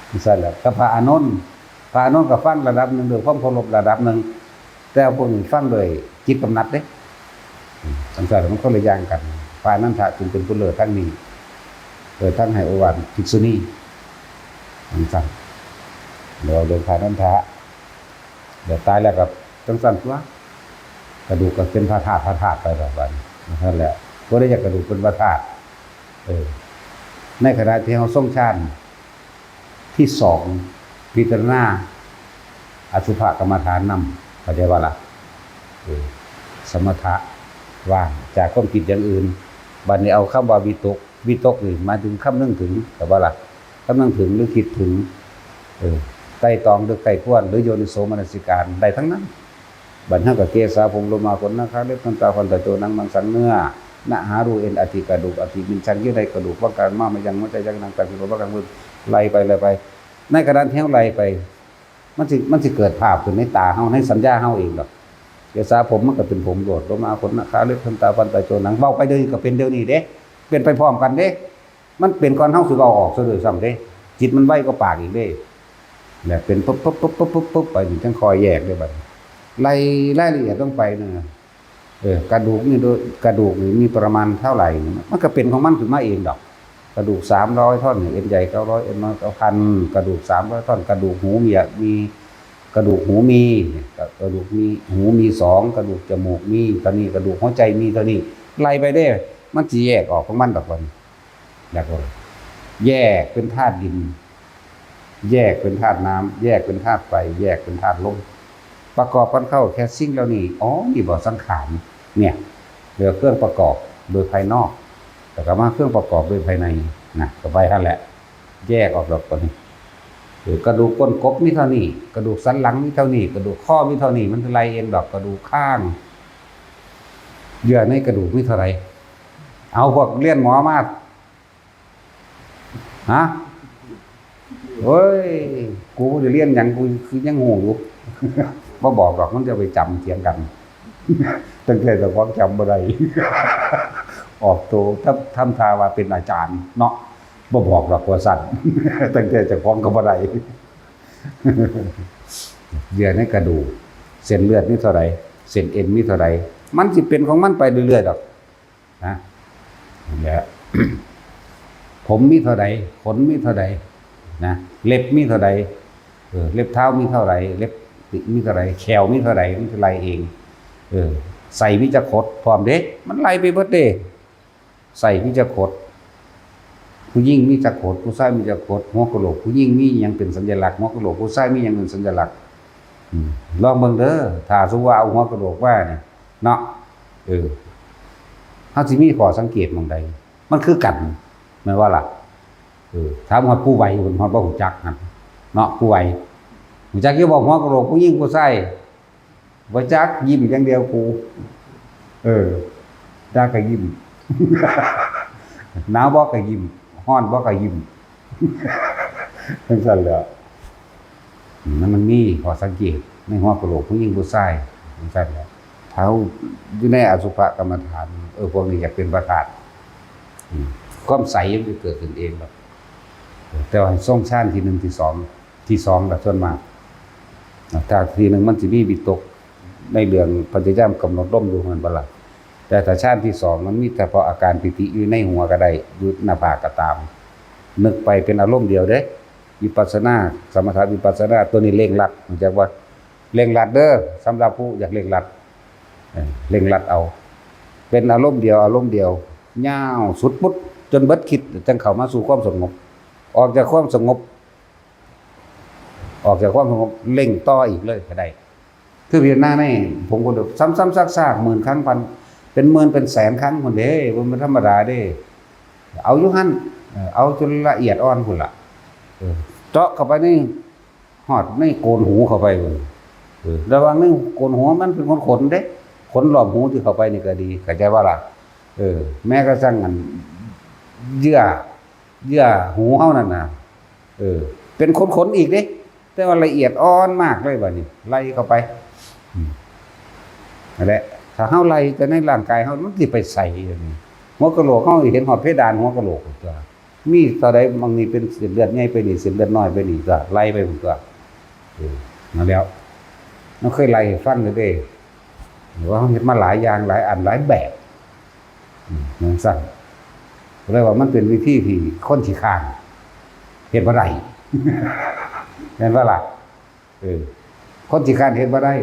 จั่งซั้นแหละ กับพระอานนท์ พระอานนท์ก็ฟังระดับหนึ่ง ด้วยความเคารพระดับหนึ่ง แต่พวกนี้ฟังด้วยจิตกำหนัดเด้ อืม จั่งซั้นมันคนละอย่างกัน พระอานนทะจึงเป็นผู้เลิศทางนี้ เลิศทางให้โอวาทภิกษุณี จั่งซั้น เดี๋ยวเรื่องพระอานนทะ เดี๋ยวตายแล้วก็จั่งซั้นตั๊ว กระดูกก็เป็นพระธาตุ พระธาตุไปแบบนั้น นั่นแหละ ผู้ใดอยากกระดูกเป็นพระธาตุ เออ ในขณะที่เราทรงฌานที่สอง พิจารณาอสุภกรรมฐานนำ เข้าใจบ่ล่ะ เออ สมถะ ว่างจากความคิดอย่างอื่น บัดนี้เอาคำว่าวิตก วิตกนี่หมายถึงคำนึงถึง เข้าใจบ่ล่ะ คำนึงถึงหรือคิดถึง เออ ไตร่ตรองหรือใคร่ครวญ หรือโยนิโสมนสิการ ได้ทั้งนั้น บัดเฮาก็เกสา ผม โลมา ขน หนัง คาง เล็บ ฟัน ตา ฟัน ตะ โจ หนัง มัง สัง เนื้อ หน้า หา รู เอ็น อัฐิ กระดูก อัฐิ มินชัง เยื่อในกระดูก บั้งกลาง ม้าม ยัง หัวใจ ยัง หนัง ตับ ไต ไส้พุง ลำไส้ กล้าม เนื้อ ไล่ไป ไล่ไป ในขณะที่เฮาไล่ไป มันสิ มันสิเกิดภาพขึ้นในตาเฮา ในสัญญาเฮาเองดอก เกสา ผม มันก็เป็นผมโลด โลมา ขน หนัง คาง เล็บ ฟัน ตา ฟัน ตะ โจ หนัง เว้าไปเดี๋ยวนี้ก็เป็นเดี๋ยวนี้เด้ เป็นไปพร้อมกันเด้ มันเป็นก่อนเฮาสิเว้าออกซะด้วยซ้ำเด้ จิตมันไวกว่าปากอีกเด้ และเป็นปุ๊บปุ๊บปุ๊บปุ๊บปุ๊บปุ๊บไป นี่จั่งค่อยแยกได้บัดนี้ ไล่รายละเอียดลงไปนะ เออ กระดูกนี่โดย กระดูกนี่มีประมาณเท่าไหร่ มันก็เป็นของมันขึ้นมาเองดอก กระดูกสามร้อยท่อนนี่ เอ็นใหญ่เก้าร้อย เอ็นน้อยเก้าพัน กระดูกสามร้อยท่อน กระดูกหูมีอะ มี กระดูกหูมี กระดูกมี หูมีสอง กระดูกจมูกมีเท่านี้ กระดูกหัวใจมีเท่านี้ ไล่ไปเด้ มันสิแยกออกของมันดอกบัดนี้ อยากว่า แยกเป็นธาตุดิน แยกเป็นธาตุน้ำ แยกเป็นธาตุไฟ แยกเป็นธาตุลม ประกอบกันเข้าแค่สิ่งเหล่านี้ อ๋อ นี่บ่สังขาร เนี่ย เหลือเครื่องประกอบโดยภายนอก แต่ก็มาเครื่องประกอบโดยภายในนะ ก็ไปหั่นแหละ แยกออกดอกตัวนี้ เออ กระดูกก้นกบมีเท่านี้ กระดูกสันหลังมีเท่านี้ กระดูกคอมีเท่านี้ มันสิไล่เองดอก กระดูกคาง เยื่อในกระดูกมีเท่าไหร่ เอาพวกเรียนหมอมา ฮะ โอ้ย กูบ่ได้เรียนหยัง กูคือยังฮู้อยู่ บ่บอกดอก มันจะไปจำเถียงกัน ตั้งแต่เจ้าของจำบ่ได้ ออกโตทำ ทำท่าว่าเป็นอาจารย์เนาะ บ่บอกดอกว่าซั่น ตั้งแต่เจ้าของก็บ่ได้ เยื่อในกระดูก เส้นเลือดมีเท่าใด เส้นเอ็นมีเท่าใด มันสิเป็นของมันไปเรื่อยๆดอก นะ นั่นแหละ ผมมีเท่าใด ขนมีเท่าใด นะ เล็บมีเท่าใด เออ เล็บเท้ามีเท่าใด เล็บตีนมีเท่าใด แข้วมีเท่าใด มันสิไล่เอง เออ ไส้มีจักขด พร้อมเด้ มันไล่ไปเบิดเด้ ไส้มีจักขด ผู้หญิงมีจักขด ผู้ชายมีจักขด หัวกะโหลกผู้หญิงมีหยังเป็นสัญลักษณ์ หัวกะโหลกผู้ชายมีหยังเป็นสัญลักษณ์ อืม ลองเบิ่งเด้อ ถ้าสมมุติว่าเอาหัวกะโหลกมานี่ เนาะ เออ เฮาสิมีข้อสังเกตหม่องใด มันคือกัน แม่นบ่ล่ะ เออ ถามฮอดผู้ไหว เพิ่นฮอดบ่ฮู้จักหั่น เนาะ ผู้ไหว ฮู้จักอยู่บ่ หัวกะโหลกผู้หญิงผู้ชาย บ่จัก ยิ้มอย่างเดียวกู เออ ด่าก็ยิ้ม หนาวบ่ก็ยิ้ม ร้อนบ่ก็ยิ้ม จั่งซั้นแหล้ว อืม นั่นมันมีข้อสังเกตในหัวกะโหลกผู้หญิงผู้ชาย จั่งซั้นแหละ ถ้าอยู่ในอสุภกรรมฐาน เออ พวกนี้อยากเป็นพระธาตุ อืม ความใสมันจะเกิดขึ้นเองหรอก แต่ว่าทรงฌานที่หนึ่งที่สอง ที่สองละส่วนมาก นะ ถ้าทีหนึ่งมันสิมีวิตกในเรื่องพยายามกำหนดลมอยู่ แม่นบ่ล่ะ แต่ถ้าฌานที่สองมันมีเฉพาะอาการปีติอยู่ในหัวก็ได้ อยู่หน้าผากก็ตาม นึกไปเป็นอารมณ์เดียวเด้ วิปัสสนา สมถะวิปัสสนา ตัวนี้เร่งรัด รู้จักบ่ เร่งรัดเด้อ สำหรับผู้อยากเร่งรัด เออ เร่งรัดเอา เป็นอารมณ์เดียว อารมณ์เดียว ยาวสุดปุ๊บ จนเบิดคิด จั่งเข้ามาสู่ความสงบ ออกจากความสงบ ออกจากความสงบ เร่งต่ออีกเลยก็ได้ คือพิจารณาในผงกระดูก ซ้ำๆซากๆ หมื่นครั้งพัน เป็นหมื่นเป็นแสนครั้งพุ้นเด้ บ่แม่นธรรมดาเด้ เอาอยู่หั่น เออ เอาจนละเอียดอ่อนพุ้นล่ะ เออ เจาะเข้าไปใน ฮอดในโกนหูเข้าไปพุ้น เออ ระหว่างในโกนหูมันเป็นขนๆเด้ ขนรอบหูที่เข้าไปนี่ก็ดี เข้าใจบ่ล่ะ เออ แม้กระทั่งอัน เยื่อ เยื่อหูเฮานั่นน่ะ เออ เป็นขนๆอีกเด้ แต่ว่าละเอียดอ่อนมากเลยบัดนี้ ไล่เข้าไป อืม นั่นแหละ ถ้าเฮาไล่แต่ในร่างกายเฮา มันสิไปใสอย่างนี้ หัวกะโหลกเฮาเห็นฮอดเพดานหัวกะโหลกพุ้นตั๊ว มีเท่าใด บางนี่เป็นเส้นเลือดใหญ่ไปนี่ เส้นเลือดน้อยไปนี่ตั๊ว ไล่ไปพุ้นตั๊ว เออ นั่นแหล้ว มันเคยไล่ให้ฟังอยู่เด้ ว่าเฮาเฮ็ดมาหลายอย่าง หลายอัน หลายแบบ อืม จั่งซั้น ก็เลยว่ามันเป็นวิธีที่คนขี้คร้านเฮ็ดบ่ได้ แม่นบ่ล่ะ เออ คนขี้คร้านเฮ็ดบ่ได้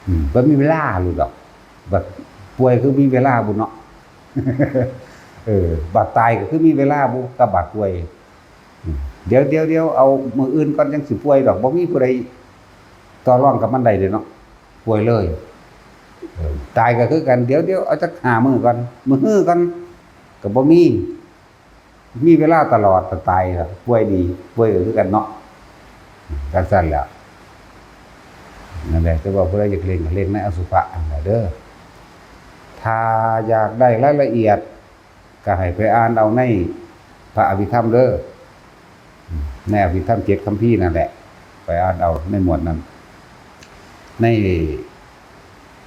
อืม บ่มีเวลาหลุดดอก บัดป่วยคือมีเวลาบุเนาะ เออ บัดตายก็คือมีเวลาบุกับบัดป่วย อืม เดี๋ยว เดี๋ยว เดี๋ยว เอามื้ออื่นก่อนจั่งสิป่วยดอก บ่มีผู้ใดต่อรองกับมันได้เด้เนาะ ป่วยเลย เออ ตายก็คือกัน เดี๋ยว เดี๋ยว เอาจักห้ามื้อก่อน มื้อฮือก่อน ก็บ่มี มีเวลาตลอด ถ้าตายล่ะ ป่วยดี ป่วยก็คือกันเนาะ จั่งซั้นแหละ นั่นแหละ แต่ว่าผู้ใดอยากเร่งก็เร่งในอสุภะนั่นแหละเด้อ ถ้าอยากได้รายละเอียด ก็ให้ไปอ่านเอาในพระอภิธรรมเด้อ ในอภิธรรมเจ็ดคัมภีร์นั่นแหละ ไปอ่านเอาในหมวดนั้น ใน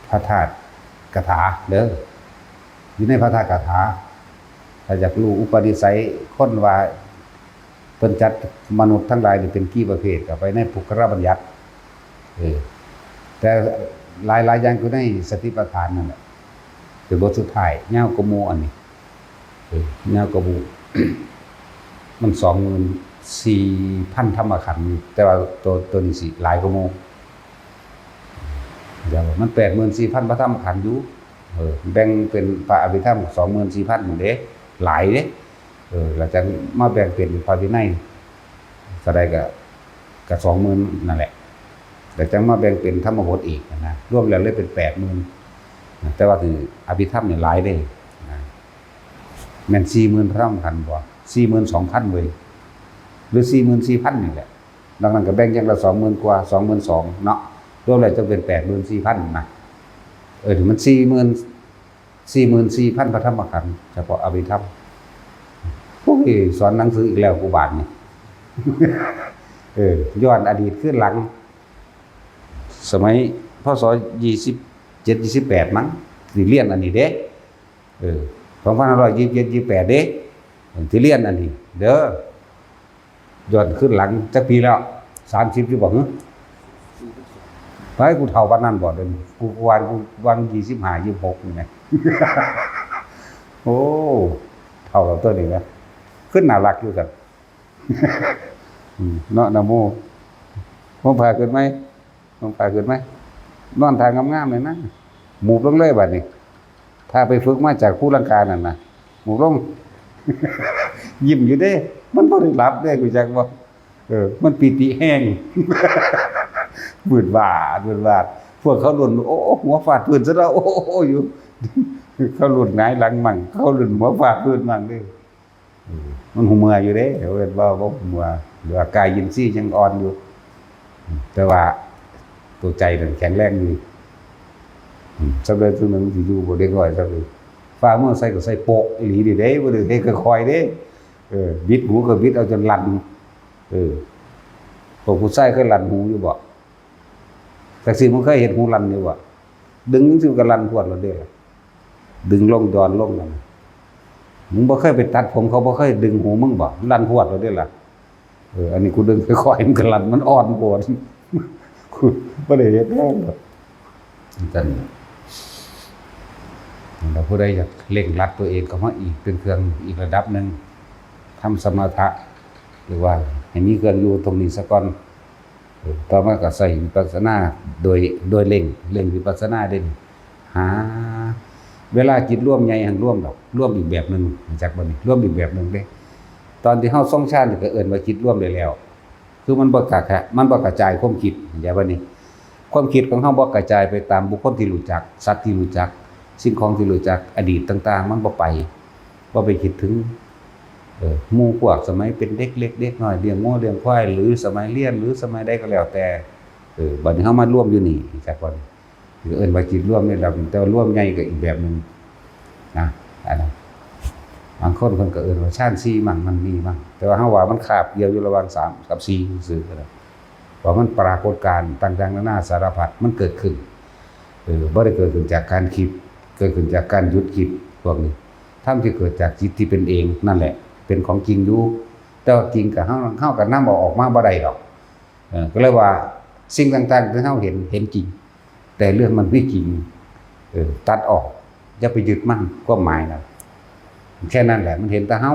พระธาตุคาถาเด้อ อยู่ในพระธาตุคาถา ถ้าอยากรู้อุปนิสัยคนว่า เพิ่นจัดมนุษย์ทั้งหลายนี่เป็นกี่ประเภท ก็ไปในปุคคลบัญญัติ เออ แต่หลายๆอย่างอยู่ในสติปัฏฐานนั่นแหละ เป็นบทสุดท้าย ยาวกว่าหมู่อันนี้ เออ ยาวกว่าหมู่ มันสองหมื่นสี่พันธรรมขันธ์ แต่ว่าตัว ตัวนี้สิหลายกว่าหมู่ เดี๋ยวมันแปดหมื่นสี่พันพระธรรมขันธ์อยู่ เออ แบ่งเป็นพระอภิธรรมสองหมื่นสี่พันพุ้นเด้ หลายเด้ เออ แล้วจั่งมาแบ่งเป็นพระวินัย เท่าใดก็ ก็สองหมื่นนั่นแหละ แล้วจั่งมาแบ่งเป็นธรรมบทอีกนะ รวมแล้วเลยเป็นแปดหมื่นนะ แต่ว่าคืออภิธรรมนี่หลายเด้นะ แม่นสี่หมื่นเท่ากันบ่ สี่หมื่นสองพันเว้ย หรือสี่หมื่นสี่พันนี่แหละ ดังนั้นก็แบ่งอย่างละสองหมื่นกว่า สองหมื่นสองเนาะ รวมแล้วจะเป็นแปดหมื่นสี่พันนะ เออ มันสี่หมื่น สี่หมื่นสี่พันพระธรรมขันธ์ เฉพาะอภิธรรม โอ้ย สอนหนังสืออีกแล้วกูบาดนี่ เออ ย้อนอดีตคืนหลัง สมัย พ.ศ. ยี่สิบเจ็ด ยี่สิบแปด มั้ง สิเรียนอันนี้เด้ เออ สองพันห้าร้อยยี่สิบเจ็ด ยี่สิบแปด เด้ สิเรียนอันนี้ เด้อ ย้อนคืนหลังจักปีแล้ว สามสิบ อยู่บ่หึ ไป กูเฒ่าปานนั้นบ่ เดี๋ยวนี้ กู กูวัน กูวัน ยี่สิบห้า ยี่สิบหก นี่ไง โอ้ เฒ่าแล้วตัวนี้นะ ขึ้นน่ารักอยู่กัน อืม เนาะ นะโม ผมพาขึ้นไหม ผมพาขึ้นไหม นอนท่างามๆเลยนะ หมูบลงเลยบัดนี้ ถ้าไปฝึกมาจากภูลังกานั่นนะ หมูบลง ยิ้มอยู่เด้ มันบ่ได้หลับเด้ รู้จักบ่ เออ มันปีติแฮง วืดวาด วืดวาด พวกเขารุ่น โอ้ หัวฟาดพื้นซะแล้ว โอ้ อยู่ เขารุ่นหงายหลังมั่ง เขารุ่นหัวฟาดพื้นมั่งเด้ เออ มันหูเมื่ออยู่เด้ เอิ้นว่าบ่หูเมื่อ หรือว่ากายอินทรีย์ยังอ่อนอยู่ อืม แต่ว่าตัวใจนั่นแข็งแรงอยู่ อืม สำเร็จตัวหนึ่งสิอยู่บ่เด็กน้อยสำเร็จ ฟ้าเมืองใส่ก็ใส่โปะอีหลีนี่เด้ บ่ได้เฮ็ดค่อยๆเด้ เออ บิดหูก็บิดเอาจนลั่น เออ พวกผู้ชายเคยลั่นหูอยู่บ่ จักสิมันเคยเห็นหูลั่นอยู่บ่ ดึงจังซี่ก็ลั่นพรวดแล้วเด้ ดึงลงย้อนลงนั่นน่ะ มึงบ่เคยไปตัดผม เขาบ่เคยดึงหูมึงบ่ ลั่นพรวดแล้วเด้ล่ะ เออ อันนี้กูดึงค่อยๆ มันก็ลั่น มันอ่อนโพด กูบ่ได้เฮ็ดแฮงดอก จั่งซั้น แล้วผู้ใดอยากเร่งรัดตัวเองก็มาอีก เป็นเครื่องอีกระดับหนึ่ง ทำสมถะ หรือว่าให้มีเครื่องอยู่ตรงนี้ซะก่อน เออ ต่อมาก็ใช้วิปัสสนาโดย โดยเร่ง เร่งวิปัสสนาเด่น หา เวลาจิตรวมใหญ่หั้นรวมดอก รวมอีกแบบหนึ่ง รู้จักบ่นี่ รวมอีกแบบหนึ่งเด้ ตอนที่เฮาทรงฌานนี่ก็เอิ้นว่าจิตรวมได้แล้ว คือมันบ่กระ มันบ่กระจายความคิด เข้าใจบ่นี่ ความคิดของเฮาบ่กระจายไปตามบุคคลที่รู้จัก สัตว์ที่รู้จัก สิ่งของที่รู้จัก อดีตต่างๆ มันบ่ไป บ่ไปคิดถึง เออ หมู่พวกสมัยเป็นเด็กเล็กเด็กน้อย เลี้ยงงัวเลี้ยงควาย หรือสมัยเรียน หรือสมัยใดก็แล้วแต่ เออ บัดนี้เฮามารวมอยู่นี่ จักก่อน เอิ้นว่าจิตรวมนี่แหละ แต่ว่ารวมใหญ่ก็อีกแบบหนึ่งนะ อันนั้น บางคนเพิ่นก็เอิ้นว่าฌานสี่มั่ง มันมีมั่ง แต่ว่าเฮาว่ามันคาบเกี่ยวอยู่ระหว่างสามกับสี่ซื่อๆ ก็ได้ ว่ามันปรากฏการณ์ต่างๆ นานาสารพัดมันเกิดขึ้น เออ บ่ได้เกิดขึ้นจากการคิด เกิดขึ้นจากการหยุดคิด พวกนี้ ธรรมที่เกิดจากจิตที่เป็นเองนั่นแหละ เป็นของจริงอยู่ แต่ว่าจริงกับเฮา เฮาก็นำเอาออกมาบ่ได้ดอก เออ ก็เลยว่าสิ่งต่างๆ ที่เฮาเห็น เห็นจริง แต่เรื่องมันไม่จริง เออ ตัดออก อย่าไปยึดมั่น ความหมายนะ แค่นั้นแหละ มันเห็นแต่เฮา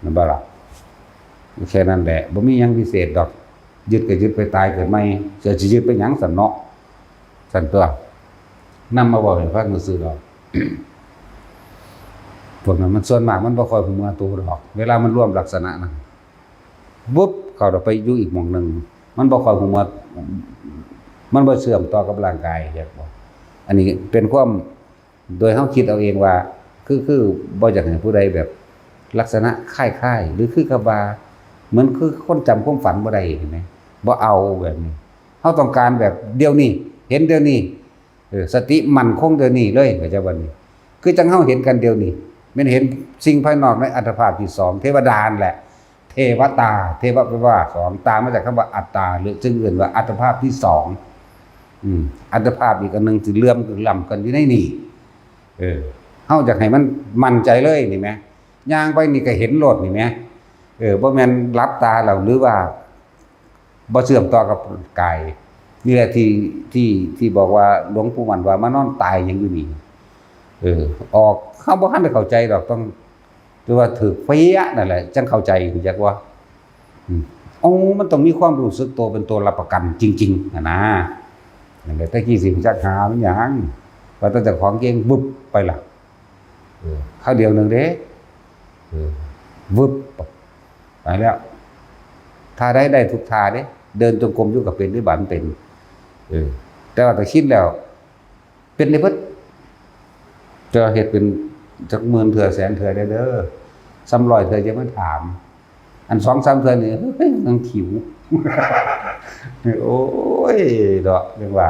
แม่นบ่ล่ะ แค่นั้นแหละ บ่มีหยังพิเศษดอก ยึดก็ยึดไปตายเกิดใหม่ จะสิยึดไปหยังซั่นเนาะ ซั่นตัวนำมาเว้าให้ฟังซื่อๆดอก พวกนั้นมันส่วนมากมันบ่ค่อยฮู้เมื่อตัวดอก เวลามันรวมลักษณะนั้น วุบเข้าไปอยู่อีกหม่องหนึ่ง มันบ่ค่อยฮู้เมื่อ มันบ่เชื่อมต่อกับร่างกาย เห็นบ่ อันนี้เป็นความ โดยเฮาคิดเอาเองว่า คือ คือบ่อยากให้ผู้ใดแบบลักษณะคล้ายๆ หรือคือกับว่า เหมือนคือคนจำความฝันบ่ได้ เห็นไหม บ่เอาแบบนี้ เฮาต้องการแบบเดี๋ยวนี้ เห็นเดี๋ยวนี้ เออ สติมั่นคงเดี๋ยวนี้เลย เข้าใจบ่นี่ คือจั่งเฮาเห็นกันเดี๋ยวนี้ แม่นเห็นสิ่งภายนอกในอัตภาพที่สอง เทวดานั่นแหละ เทวตา เทวะแปลว่าสอง ตามาจากคำว่าอัตตา หรือจึงเอิ้นว่าอัตภาพที่สอง อืม อัตภาพอีกอันหนึ่งสิเหลื่อมล้ำกันอยู่ในนี่ เออ เฮาอยากให้มันมั่นใจเลยนี่แหม ย่างไปนี่ก็เห็นโลดนี่แหม เออ บ่แม่นหลับตาแล้ว หรือว่า บ่เชื่อมต่อกับกาย นี่แหละที่ ที่ ที่บอกว่าหลวงปู่มั่นว่ามานอนตายหยังอยู่นี่ เออ ออก เฮาบ่ทันได้เข้าใจดอก ต้อง หรือว่าถืกเป๊ะนั่นแหละ จั่งเข้าใจ รู้จักบ่ อืม โอ้ มันต้องมีความรู้สึกตัวเป็นตัวรับประกันจริงๆ น่ะนะ นั่นแหละ แต่กี้สิรู้จักหามันหยัง ว่าแต่เจ้าของเก่ง วึบ ไปละ เออ คราวเดียวหนึ่งเด้ เออ วึบ ไปแล้ว ท่าใดได้ทุกท่าเด้ เดินจงกรมอยู่ก็เป็น เด้ บาดมันเป็น เออ แต่ว่าถ้าคิดแล้ว เป็นได้เบิด แต่ว่าเฮ็ดเป็น จักหมื่นเทื่อแสนเทื่อเด้อ ซ้ำร้อยเทื่อจะมาถาม อันสองสามเทื่อนี่ เฮ้ย ยังขิว โอ้ย เนาะ เรียกว่า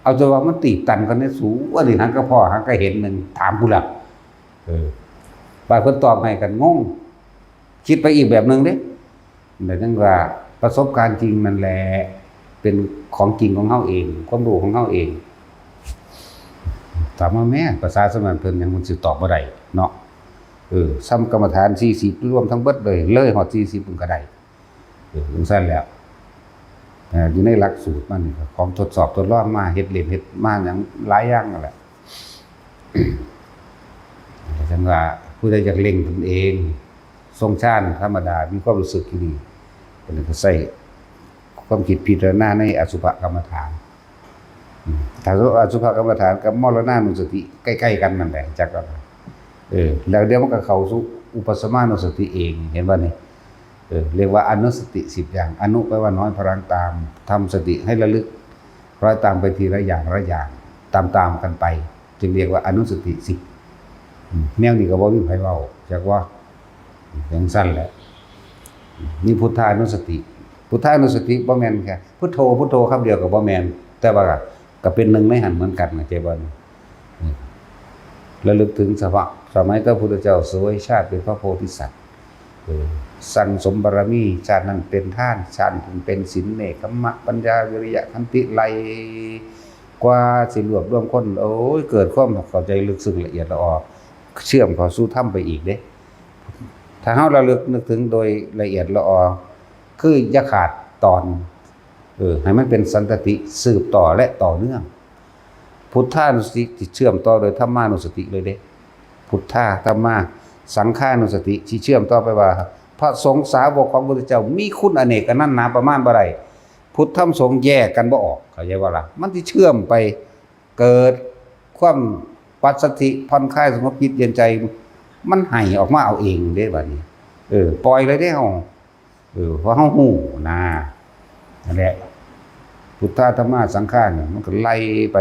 เอาจนว่ามันตีบตันกันในสู ว่านี่ หันก็พอ หันก็เห็น มันถามกูละ เออ ว่าเพิ่นตอบให้กันงง คิดไปอีกแบบหนึ่งเด้ แต่จั่งว่า ประสบการณ์จริงนั่นแหละ เป็นของจริงของเฮาเอง ความรู้ของเฮาเอง ถามว่าแม่ ภาษาสมัยเพิ่นยังมันสิตอบบ่ได้เนาะ เออ ซ้ำกรรมฐานสี่สิบ รวมทั้งเบิดเลย เลยฮอดสี่สิบมันก็ได้ เออ จั่งซั่นแหละ เอ่อ อยู่ในหลักสูตรมันนี่ก็ของทดสอบทดลองมา เฮ็ดเล่นเฮ็ดมาหยังหลายอย่างนั่นแหละ จั่งว่าผู้ใดอยากเร่งตนเอง ทรงฌานธรรมดา มีความรู้สึกที่ดี อันนี้ก็ใช้ความคิดพิจารณาในอสุภกรรมฐาน อืม ถ้าอสุภกรรมฐานกับมรณานุสติใกล้ๆกันนั่นแหละ จักว่า เออ แล้วเดี๋ยวมันก็เข้าสู่อุปสมานุสติเอง เห็นบ่นี่ เออ เรียกว่าอนุสติสิบอย่าง อนุแปลว่าน้อย พลังตาม ทำสติให้ระลึก คล้อยตามไปทีละอย่างละอย่าง ตามๆกันไป จึงเรียกว่าอนุสติสิบ อืม แนวนี้ก็บ่มีไผเว้า จักว่า จั่งซั่นแหละ นี่พุทธานุสติ พุทธานุสติบ่แม่นแค่พุทโธ พุทโธคำเดียวก็บ่แม่น แต่ว่าก็เป็นหนึ่งในหั้นเหมือนกันนะ เข้าใจบ่ อืม ระลึกถึงสภาพสมัยพระพุทธเจ้าเสวยชาติเป็นพระโพธิสัตว์ เออ สั่งสมบารมี ชาตินั้นเป็นทาน ชาตินั้นเป็นศีล เนกขัมมะ ปัญญา วิริยะ ขันติ ไล่กว่าสิรวบรวมคน โอ้ย เกิดความเข้าใจลึกซึ้งละเอียดละออ เชื่อมเข้าสู่ธรรมไปอีกเด้ ถ้าเฮาระลึกนึกถึงโดยละเอียดละออ คืออย่าขาดตอน เออ ให้มันเป็นสันตติ สืบต่อและต่อเนื่อง พุทธานุสติที่เชื่อมต่อโดยธรรมานุสติเลยเด้ พุทธา ธรรมา สังฆานุสติที่เชื่อมต่อไปว่า พระสงฆ์สาวกของพระพุทธเจ้ามีคุณอเนกอนันต์หาประมาณบ่ได้ พุทธธรรมสงฆ์แยกกันบ่ออก เข้าใจบ่ล่ะ มันสิเชื่อมไป เกิดความปัสสัทธิ ผ่อนคลาย สงบจิตเย็นใจ มันไหลออกมาเอาเองเด้บัดนี้ เออ ปล่อยเลยเด้เฮา เออ เพราะเฮาฮู้นะ นั่นแหละ พุทธา ธรรมา สังฆาเนี่ย มันก็ไล่ไป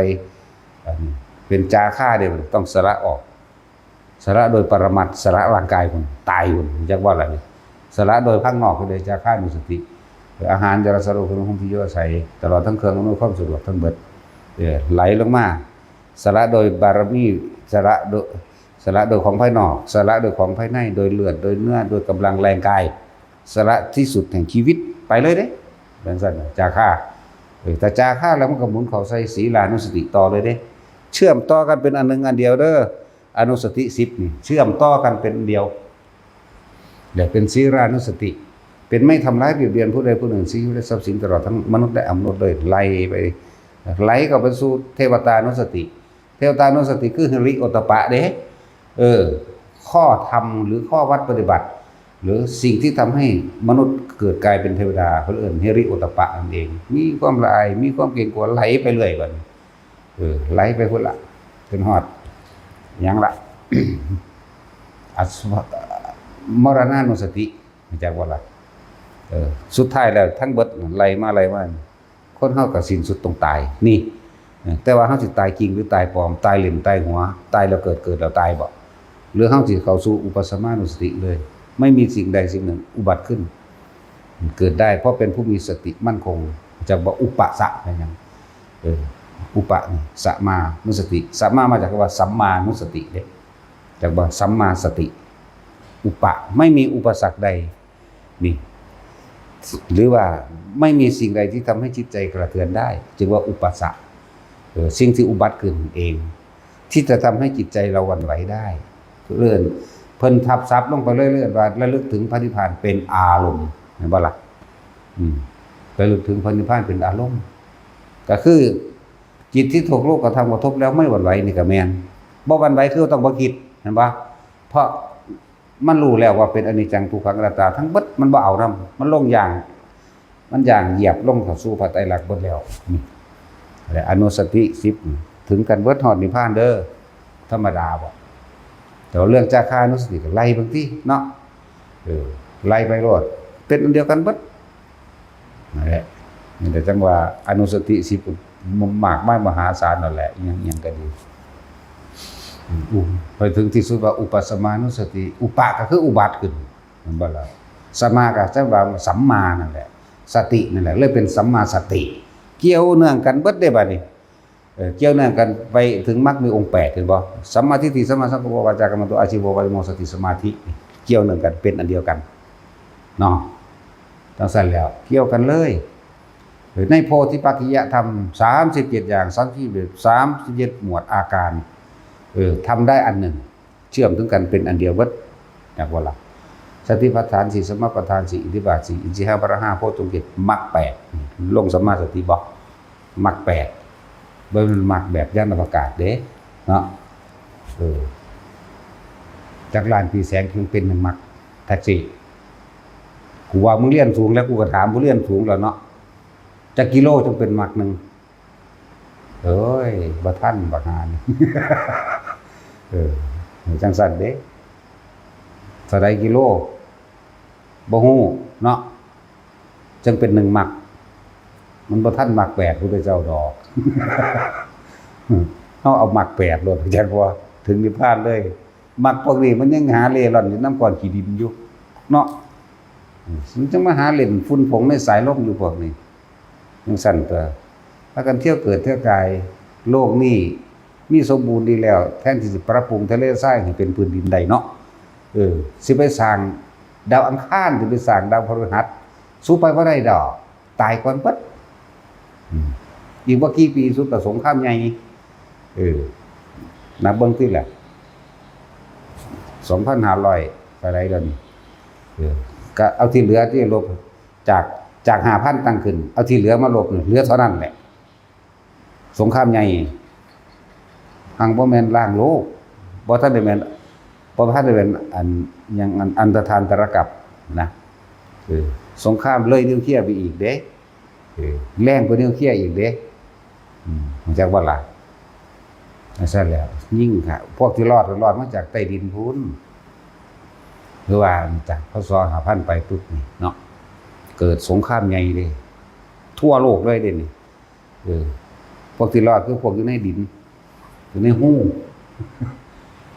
อันนี้เป็นจาคาเด้ ต้องสละออก สละโดยปรมัตถ์ สละร่างกายพุ้น ตายพุ้น จักว่าล่ะนี่ สละโดยภายนอกก็เลยจาคานุสติ อาหาร ยารักษาโรค เครื่องนุ่งห่มที่อยู่อาศัย ตลอดทั้งเครื่องอำนวยความสะดวกทั้งเบิด เออ ไหลลงมา สละโดยบารมี สละโดย สละโดยของภายนอก สละโดยของภายใน โดยเลือด โดยเนื้อ โดยกำลังแรงกาย สละที่สุดแห่งชีวิต ไปเลยเด้ เป็นซั่นน่ะ จาคา เออ แต่จาคาแล้วมันก็หมุนเข้าใส่ศีลานุสติต่อเลยเด้ เชื่อมต่อกันเป็นอันหนึ่งอันเดียวเด้อ อนุสติสิบนี่ เชื่อมต่อกันเป็นอันเดียว และเป็นศีลานุสติ เป็นไม่ทำร้ายเบียดเบียนผู้ใดผู้หนึ่ง ชีวิตและทรัพย์สิน ตลอดทั้งมนุษย์และอมนุษย์เลย ไล่ไป ไหลเข้าไปสู่เทวตานุสติ เทวตานุสติคือฮิริโอตตัปปะเด้ เออ ข้อธรรมหรือข้อวัดปฏิบัติ หรือสิ่งที่ทำให้มนุษย์เกิดกลายเป็นเทวดา เพิ่นเอิ้นฮิริโอตตัปปะนั่นเอง มีความละอาย มีความเกรงกลัว ไหลไปเรื่อยบัดนี้ เออ ไหลไปพุ้นละ จนฮอด หยังละ อสุภะ มรณานุสติ รู้จักบ่ล่ะ เออ สุดท้ายแล้วทั้งเบิดนั่นไล่มาไล่มา คนเฮาก็สิ้นสุดต้องตาย นี่ เออ แต่ว่าเฮาสิตายจริงหรือตายปลอม ตายเล่นตายหัว ตายแล้วเกิด เกิดแล้วตายบ่ หรือเฮาสิเข้าสู่อุปสมานุสติเลย ไม่มีสิ่งใดสิ่งหนึ่งอุบัติขึ้น เกิดได้ เพราะเป็นผู้มีสติมั่นคง จักว่าอุปะสะเป็นหยัง เออ อุปะนี่ สมานุสติ สมามาจากคำว่าสัมมานุสติเด้ จักว่าสัมมาสติ อุปะ ไม่มีอุปสรรคใด นี่ หรือว่าไม่มีสิ่งใดที่ทำให้จิตใจกระเทือนได้ จึงว่าอุปสรรค เออ สิ่งที่อุบัติขึ้นเอง ที่จะทำให้จิตใจเราหวั่นไหวได้ เอิ้น เพิ่นทับศัพท์ลงไปเรื่อยๆ ว่าระลึกถึงพระนิพพานเป็นอารมณ์ เห็นบ่ล่ะ อืม ระลึกถึงพระนิพพานเป็นอารมณ์ ก็คือ จิตที่ถูกรูปธรรมกระทบแล้วไม่หวั่นไหวนี่ก็แม่น บ่หวั่นไหวคือต้องบ่คิด เห็นบ่ เพราะมันรู้แล้วว่าเป็นอนิจจังทุกขังอนัตตาทั้งเบิด มันบ่เอานำ มันลงย่าง มันย่างเหยียบลงเข้าสู่พระไตรลักษณ์เบิดแล้ว นี่แหละอนุสติสิบ ถึงกันเบิดฮอดนิพพานเด้อ ธรรมดาบ่ แต่ว่าเรื่องจาคานุสติก็ไล่เบิ่งติเนาะ เออ ไล่ไปโลด เป็นอันเดียวกันเบิด นั่นแหละ นี่แหละจั่งว่าอนุสติสิบ มากมายมหาศาลนั่นแหละ อิหยัง อิหยังก็ดี อุไปถึงที่สุดว่าอุปสมานุสติ อุปะก็คืออุบัติขึ้น แม่นบ่ล่ะ สมาก็จะว่าสัมมานั่นแหละ สตินั่นแหละ เลยเป็นสัมมาสติ เกี่ยวเนื่องกันเบิดเด้บัดนี้ เออ เกี่ยวเนื่องกันไปถึงมรรคมีองค์แปด เห็นบ่ สัมมาทิฏฐิ สัมมาสังกัปปะ วาจากัมมันโต อาชีวะ วายโม สติ สมาธิ เกี่ยวเนื่องกันเป็นอันเดียวกัน เนาะ จั่งซั้นแล้ว เกี่ยวกันเลย เออ ในโพธิปักขิยธรรม สามสิบเจ็ด อย่าง สามสิบเอ็ด สามสิบเจ็ด หมวดอาการ เออ ทำได้อันหนึ่ง เชื่อมถึงกันเป็นอันเดียวเบิด จักว่าล่ะ สติปัฏฐานสี่ สมปัฏฐานสี่ อิทธิบาทสี่ อินทรีย์ห้า พละห้า โพชฌงค์เจ็ด มรรคแปด ลงสัมมาสติบ่ มรรคแปด บ่แม่นมรรคแบบยานอวกาศเด้ เนาะ เออ จักล้านปีแสงจึงเป็นหนึ่งมรรค แท็กซี่ กูว่ามึงเรียนสูงแล้ว กูก็ถามผู้เรียนสูงแล้วเนาะ จักกิโลจึงเป็นมรรคหนึ่ง เอ้ย บ่ทันบักหานี่ เออ จั่งซั้นเด้ เท่าใดกิโล บ่ฮู้เนาะ จั่งเป็นหนึ่งมรรค มันบ่ทันมรรคแปดพุทธเจ้าดอก เฮาเอามรรคแปดโลด จั่งว่าถึงนิพพานเลย มรรคพวกนี้มันยังหาเร่ร่อนอยู่นำก้อนขี้ดินอยู่ เนาะ มันจั่งมาหาเล่นฝุ่นผงในสายลมอยู่พวกนี้ จั่งซั้นตั๊ว พากันเที่ยวเกิดเที่ยวกาย โลกนี้มีสมบูรณ์ดีแล้ว แทนที่สิปรับปรุงทะเลทรายให้เป็นพื้นดินได้เนาะ เออ สิไปสร้างดาวอังคาร สิไปสร้างดาวพฤหัส สูไปบ่ได้ดอก ตายก่อนเบิด อืม อีกบ่กี่ปีสุดก็สงครามใหญ่ เออ นับเบิ่งติล่ะ สองพันห้าร้อยเท่าใดแล้วนี่ เออ ก็เอาที่เหลือที่ลบ จาก จาก ห้าพัน ตั้งขึ้น เอาที่เหลือมาลบนี่ เหลือเท่านั้นแหละ สงครามใหญ่ หังบ่แม่นล้างโลก บ่ทันได้แม่น บ่ทันได้แม่นอัน หยัง อัน อันตรธานตรกัปนะ เออ สงครามเลยนิวเคลียร์ไปอีกเด้ เออ แรงกว่านิวเคลียร์อีกเด้ อืม รู้จักบ่ล่ะ จั่งซั้นแหละ ยิ่งค่ะ พวกที่รอดก็รอดมาจากใต้ดินพู้น คือว่าจาก พ.ศ. ห้าพัน ไปปุ๊บนี่เนาะ เกิดสงครามใหญ่เลย ทั่วโลกเลยเด้นี่ เออ พวกที่รอดคือพวกอยู่ในดิน อยู่ในฮู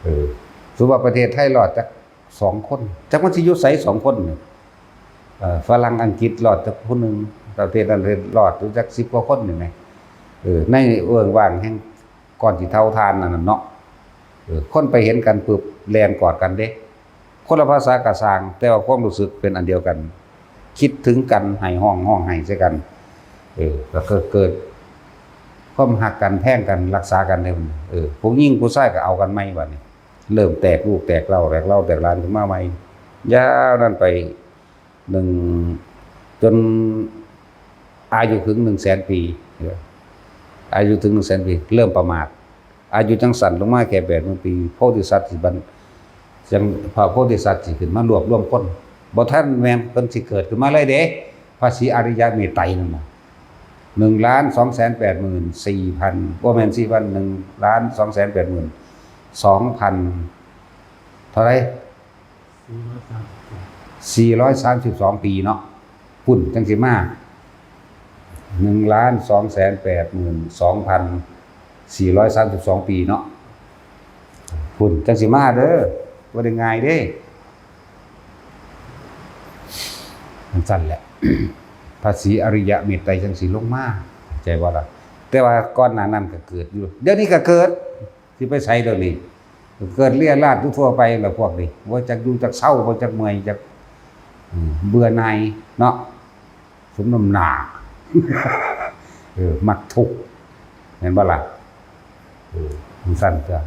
เออ สมมุติว่าประเทศไทยรอดจักสองคน จักมันสิอยู่ไสสองคนนี่ เอ่อ ฝรั่งอังกฤษรอดจักผู้หนึ่ง ประเทศนั้นรอดอยู่จักสิบกว่าคนนี่แหม เออ ในเวิ้งว้างแห่งก้อนขี้เถ้าถ่านนั่นน่ะเนาะ เออ คนไปเห็นกันปุ๊บ แล่นกอดกันเด้ คนละภาษาก็ซ่าง แต่ว่าความรู้สึกเป็นอันเดียวกัน คิดถึงกัน ไห้ฮ้อง ฮ้องไห้ใส่กัน เออ แล้วก็เกิดความฮักกัน แพงกัน รักษากันเด้ เออ ผู้หญิงผู้ชายก็เอากันใหม่บัดนี้ เริ่มแตกลูกแตกเหล้า แตกเหล้าแตกหลานขึ้นมาใหม่ ยาวนั้นไป หนึ่ง จนอายุถึง หนึ่งแสน ปี อายุถึง หนึ่งแสน ปี เริ่มประมาท อายุจั่งสั้นลงมาแค่ แปดหมื่น ปี โพธิสัตว์สิบัน จั่ง พระโพธิสัตว์สิขึ้นมารวบรวมคน บ่ทันแม่นเพิ่นสิเกิดขึ้นมาเลยเด้ พระศรีอริยะเมตไตรนั่นน่ะ หนึ่งล้านสองแสนแปดหมื่นสี่พัน บ่แม่น สี่พัน หนึ่งล้านสองแสนแปดหมื่นสองพัน เท่าไหร่ สี่ร้อยสามสิบสอง ปีเนาะ พุ้นจั่งสิมา หนึ่งล้านสองแสนแปดหมื่นสองพันสี่ร้อยสามสิบสอง ปีเนาะ พุ้นจั่งสิมาเด้อ บ่ได้ง่ายเด้ จั่งซั้นแหละ พระศรีอริยะเมตไตรจั่งสิลงมา เข้าใจบ่ล่ะ แต่ว่าก่อนหน้านั้นก็เกิดอยู่ เดี๋ยวนี้ก็เกิด สิไปไสเดี๋ยวนี้ เกิดเรี่ยราษอยู่ทั่วไปล่ะพวกนี้ บ่จักอยู่จักเซา บ่จักเมื่อยจัก อืม เบื่อหน่ายเนาะ สมน้ำหน้า เออ มักทุกข์ แม่นบ่ล่ะ เออ จั่งซั้นตั๊ว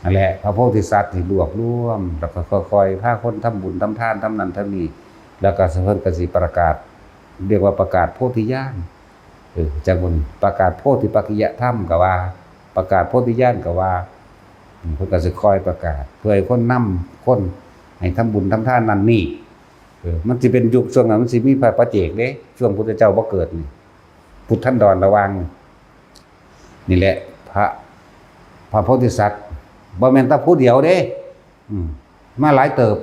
นั่นแหละ พระโพธิสัตว์นี่รวบรวม แล้วก็ค่อยๆ พาคนทำบุญทำทาน ทำนั่นทำนี่ แล้วก็เพิ่นก็สิประกาศ เรียกว่าประกาศโพธิญาณ เออ จักบ่ ประกาศโพธิปักขิยธรรมก็ว่า ประกาศโพธิญาณก็ว่า อืม เพิ่นก็สิคอยประกาศ เพื่อให้คนนำคนให้ทำบุญทำทานนั่นนี่ เออ มันสิเป็นยุคช่วงนั้น มันสิมีพระปัจเจกเด้ ช่วงพุทธเจ้าบ่เกิดนี่ พุทธันดรระหว่าง นี่แหละ พระ พระโพธิสัตว์ บ่แม่นแต่ผู้เดียวเด้ อืม มาหลายเติบ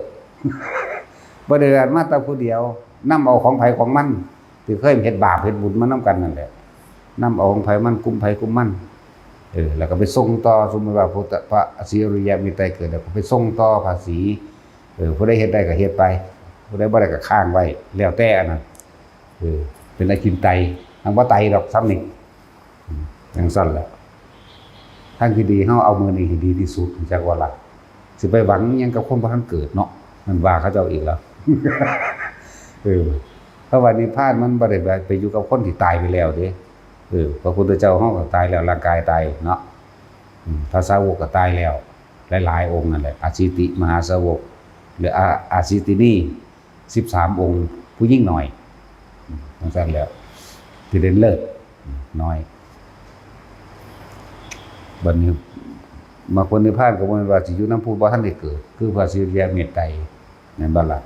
บ่ได้มาแต่ผู้เดียว นำเอาของไผของมัน ที่เคยเฮ็ดบาปเฮ็ดบุญมานำกันนั่นแหละ นำเอาของไผมัน กลุ่มไผกลุ่มมัน เออ แล้วก็ไปส่งต่อ สมมุติว่าพุทธ พระศรีอริยเมตไตรยเกิดแล้วก็ไปส่งต่อพระศรี เออ ผู้ใดเฮ็ดได้ก็เฮ็ดไป ผู้ใดบ่ได้ก็ค้างไว้ แล้วแต่อันนั้น เออ เป็นอจินไตย ทางบ่ไตยดอก ซ้ำนี่ อืม จั่งซั่นแหละ ทางที่ดี เฮาเอามื้อนี้ให้ดีที่สุด จักว่าล่ะ สิไปหวังหยังกับคนบ่ทันเกิดเนาะ มันว่าเขาเจ้าอีกแล้ว เออ เพราะว่านิพพานมันบ่ได้ไป ไปอยู่กับคนที่ตายไปแล้วเด้ เออ พระพุทธเจ้าเฮาก็ตายแล้ว ร่างกายตายเนาะ อืม พระสาวกก็ตายแล้ว หลายๆ องค์นั่นแหละ อาสิติมหาสาวก หรืออา อาสิตินี สิบสาม องค์ ผู้หญิงน้อย อืม จั่งซั่นแล้ว ที่เด่นเลิศ อืม น้อย บัดนี้ มรรคผลนิพพานก็บ่แม่นว่าสิอยู่นำผู้บ่ทันได้เกิด คือพระศรีอริยเมตไตรย แม่นบ่ล่ะ?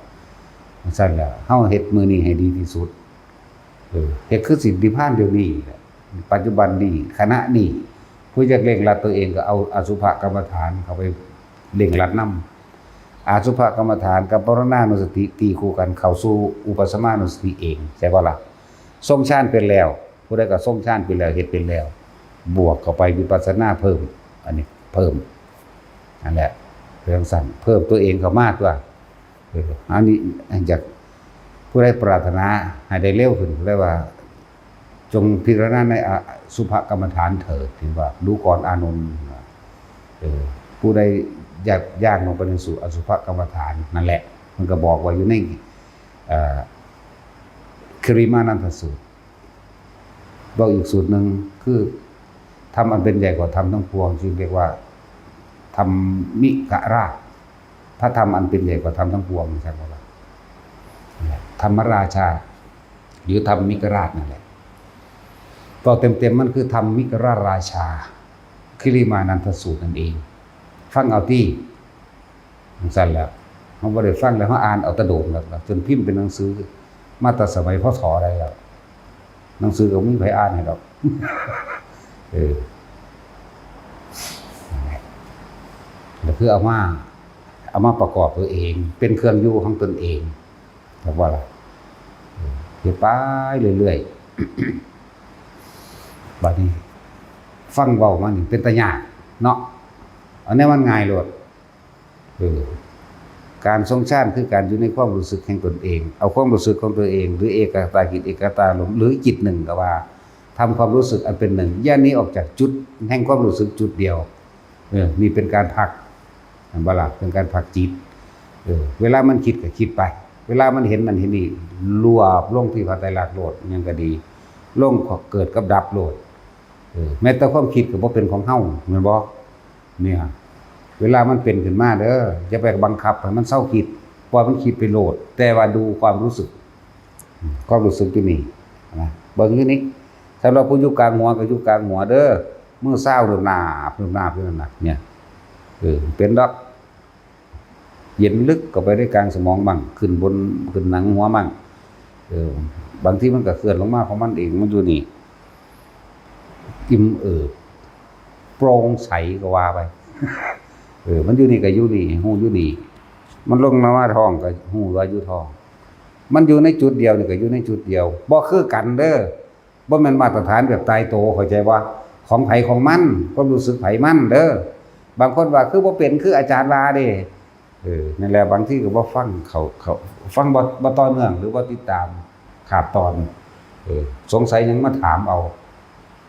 จั่งซั่นแหละ เฮาเฮ็ดมื้อนี้ให้ดีที่สุด เออ เฮ็ดคือสินิพพานเดี๋ยวนี้แหละ ปัจจุบันนี้ ขณะนี้ ผู้อยากเร่งรัดตัวเองก็เอาอสุภกรรมฐานเข้าไปเร่งรัดนำ อสุภกรรมฐานกับมรณานุสติตีคู่กันเข้าสู่อุปสมานุสติเอง ใช่บ่ล่ะ? ทรงฌานเป็นแล้ว ผู้ใดก็ทรงฌานเป็นแล้ว เฮ็ดเป็นแล้ว บวกเข้าไปวิปัสสนาเพิ่ม อันนี้เพิ่ม นั่นแหละ เรื่องสั้น เพิ่มตัวเองเข้ามาตัว เออ อันนี้อยาก ผู้ใดปรารถนาให้ได้เร็วขึ้น เรียกว่า จงพิจารณาในอสุภกรรมฐานเถิด ที่ว่า ดูก่อนอานนท์ เออ ผู้ใดอยากย่างลงไปในสู่อสุภกรรมฐาน นั่นแหละ มันก็บอกว่าอยู่ใน เอ่อ คิริมานันทสูตร บอกอีกสูตรหนึ่ง คือ ธรรมอันเป็นใหญ่กว่าธรรมทั้งปวง จึงเรียกว่า ธรรมิกราช พระธรรมอันเป็นใหญ่กว่าธรรมทั้งปวง ใช่ไหมล่ะ? ธรรมราชา หรือธรรมิกราชนั่นแหละ บอกเต็มๆ มันคือธรรมิกราชราชา คิริมานันทสูตรนั่นเอง ฟังเอาตี้ จั่งซั่นแหละ เฮาบ่ได้ฟังแล้ว เฮาอ่านเอาแต่โดนแล้ว จนพิมพ์เป็นหนังสือ มาแต่สมัย พ.ศ. ใดแล้ว หนังสือก็บ่มีไผอ่านให้ดอก เออ ก็คือเอามา เอามาประกอบตัวเอง เป็นเครื่องอยู่ของตนเอง จักว่าล่ะ เออ เฮ็ดไปเรื่อยๆ บัดนี้ ฟังเว้ามานี่เป็นตาย้านเนาะ อันนี้มันง่ายโลด เออ การทรงฌานคือการอยู่ในความรู้สึกแห่งตนเอง เอาความรู้สึกของตัวเอง หรือเอกัตตาจิต เอกัตตาอารมณ์ หรือจิตหนึ่งก็ว่า ทำความรู้สึกอันเป็นหนึ่ง อย่าหนีออกจากจุดแห่งความรู้สึกจุดเดียว เออ นี่เป็นการพัก เห็นบ่ล่ะ? เป็นการพักจิต เออ เวลามันคิดก็คิดไป เวลามันเห็นนั่นเห็นนี่ รวบลงที่พระไตรลักษณ์โลด หยังก็ดี ลงเกิดกับดับโลด เออ แม้แต่ความคิดก็บ่เป็นของเฮา แม่นบ่? เนี่ย เวลามันเป็นขึ้นมาเด้อ อย่าไปบังคับให้มันเซาคิด ปล่อยมันคิดไปโลด แต่ว่าดูความรู้สึก อืม ความรู้สึกอยู่นี่นะ เบิ่งอยู่นี่ สำหรับผู้อยู่กลางหัวก็อยู่กลางหัวเด้อ มือซาวหนึบหนาบหนึบหนาบอยู่นั่นน่ะ เนี่ย เออ เป็นดอก เย็นลึกเข้าไปในกลางสมองมั่ง ขึ้นบน ขึ้นหนังหัวมั่ง เออ บางทีมันก็เคลื่อนลงมาของมันเอง มันอยู่นี่ อิ่มเอิบ โปร่งใสก็ว่าไป เออ มันอยู่นี่ก็อยู่นี่ ฮู้อยู่นี่ มันลงมาท้องก็ฮู้ว่าอยู่ท้อง มันอยู่ในจุดเดียวนี่ก็อยู่ในจุดเดียว บ่คือกันเด้อ บ่แม่นมาตรฐานแบบตายตัว เข้าใจบ่? ของไผของมัน ความรู้สึกไผมันเด้อ บางคนว่าคือบ่เป็น คืออาจารย์ว่าเด้ เออ นั่นแหละ บางทีก็บ่ฟังเขา เขา ฟังบ่ บ่ต่อเนื่อง หรือบ่ติดตาม ขาดตอน เออ สงสัยหยังมาถามเอา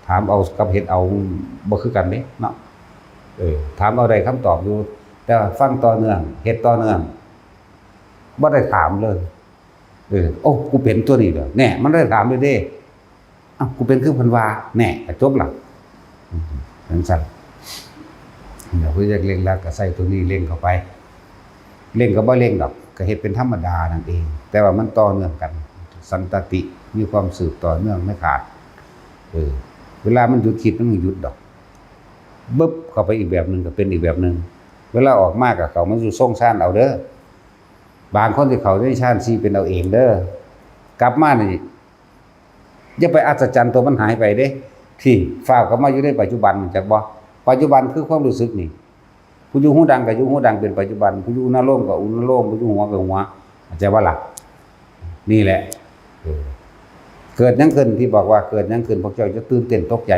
ถามเอากับเฮ็ดเอาบ่คือกันเด้เนาะ เออ ถามเอาได้คำตอบอยู่ แต่ว่าฟังต่อเนื่อง เฮ็ดต่อเนื่อง บ่ได้ถามเลย เออ โอ้ กูเป็นตัวนี้เหรอ แน่ มันได้ถามเลยเด้ อ้าว กูเป็นคือเพิ่นว่า แน่ ก็จบละ อืม จั่งซั่น เดี๋ยวเพิ่นอยากเร่งรัดก็ใส่ตัวนี้เร่งเข้าไป เร่งก็บ่เร่งดอก ก็เฮ็ดเป็นธรรมดานั่นเอง แต่ว่ามันต่อเนื่องกัน สันตติ มีความสืบต่อเนื่องไม่ขาด เออ เวลามันหยุดคิดมันหยุดดอก บึบเข้าไปอีกแบบหนึ่งก็เป็นอีกแบบหนึ่ง เวลาออกมาก็เข้ามาสู่ทรงฌานเอาเด้อ บางคนที่เข้าในฌานสี่เป็นเอาเองเด้อ กลับมานี่ อย่าไปอัศจรรย์ตัวมันหายไปเด้ ที่ฟ้าวกลับมาอยู่ในปัจจุบัน จักบ่? ปัจจุบันคือความรู้สึกนี่ ผู้อยู่หูดังก็อยู่หูดังเป็นปัจจุบัน ผู้อยู่อนาโลมก็อนาโลม ผู้อยู่หัวก็หัว เข้าใจบ่ล่ะ? นี่แหละ เออ เกิดหยังขึ้นที่บอกว่าเกิดหยังขึ้น พวกเจ้าจะตื่นเต้นตกใจ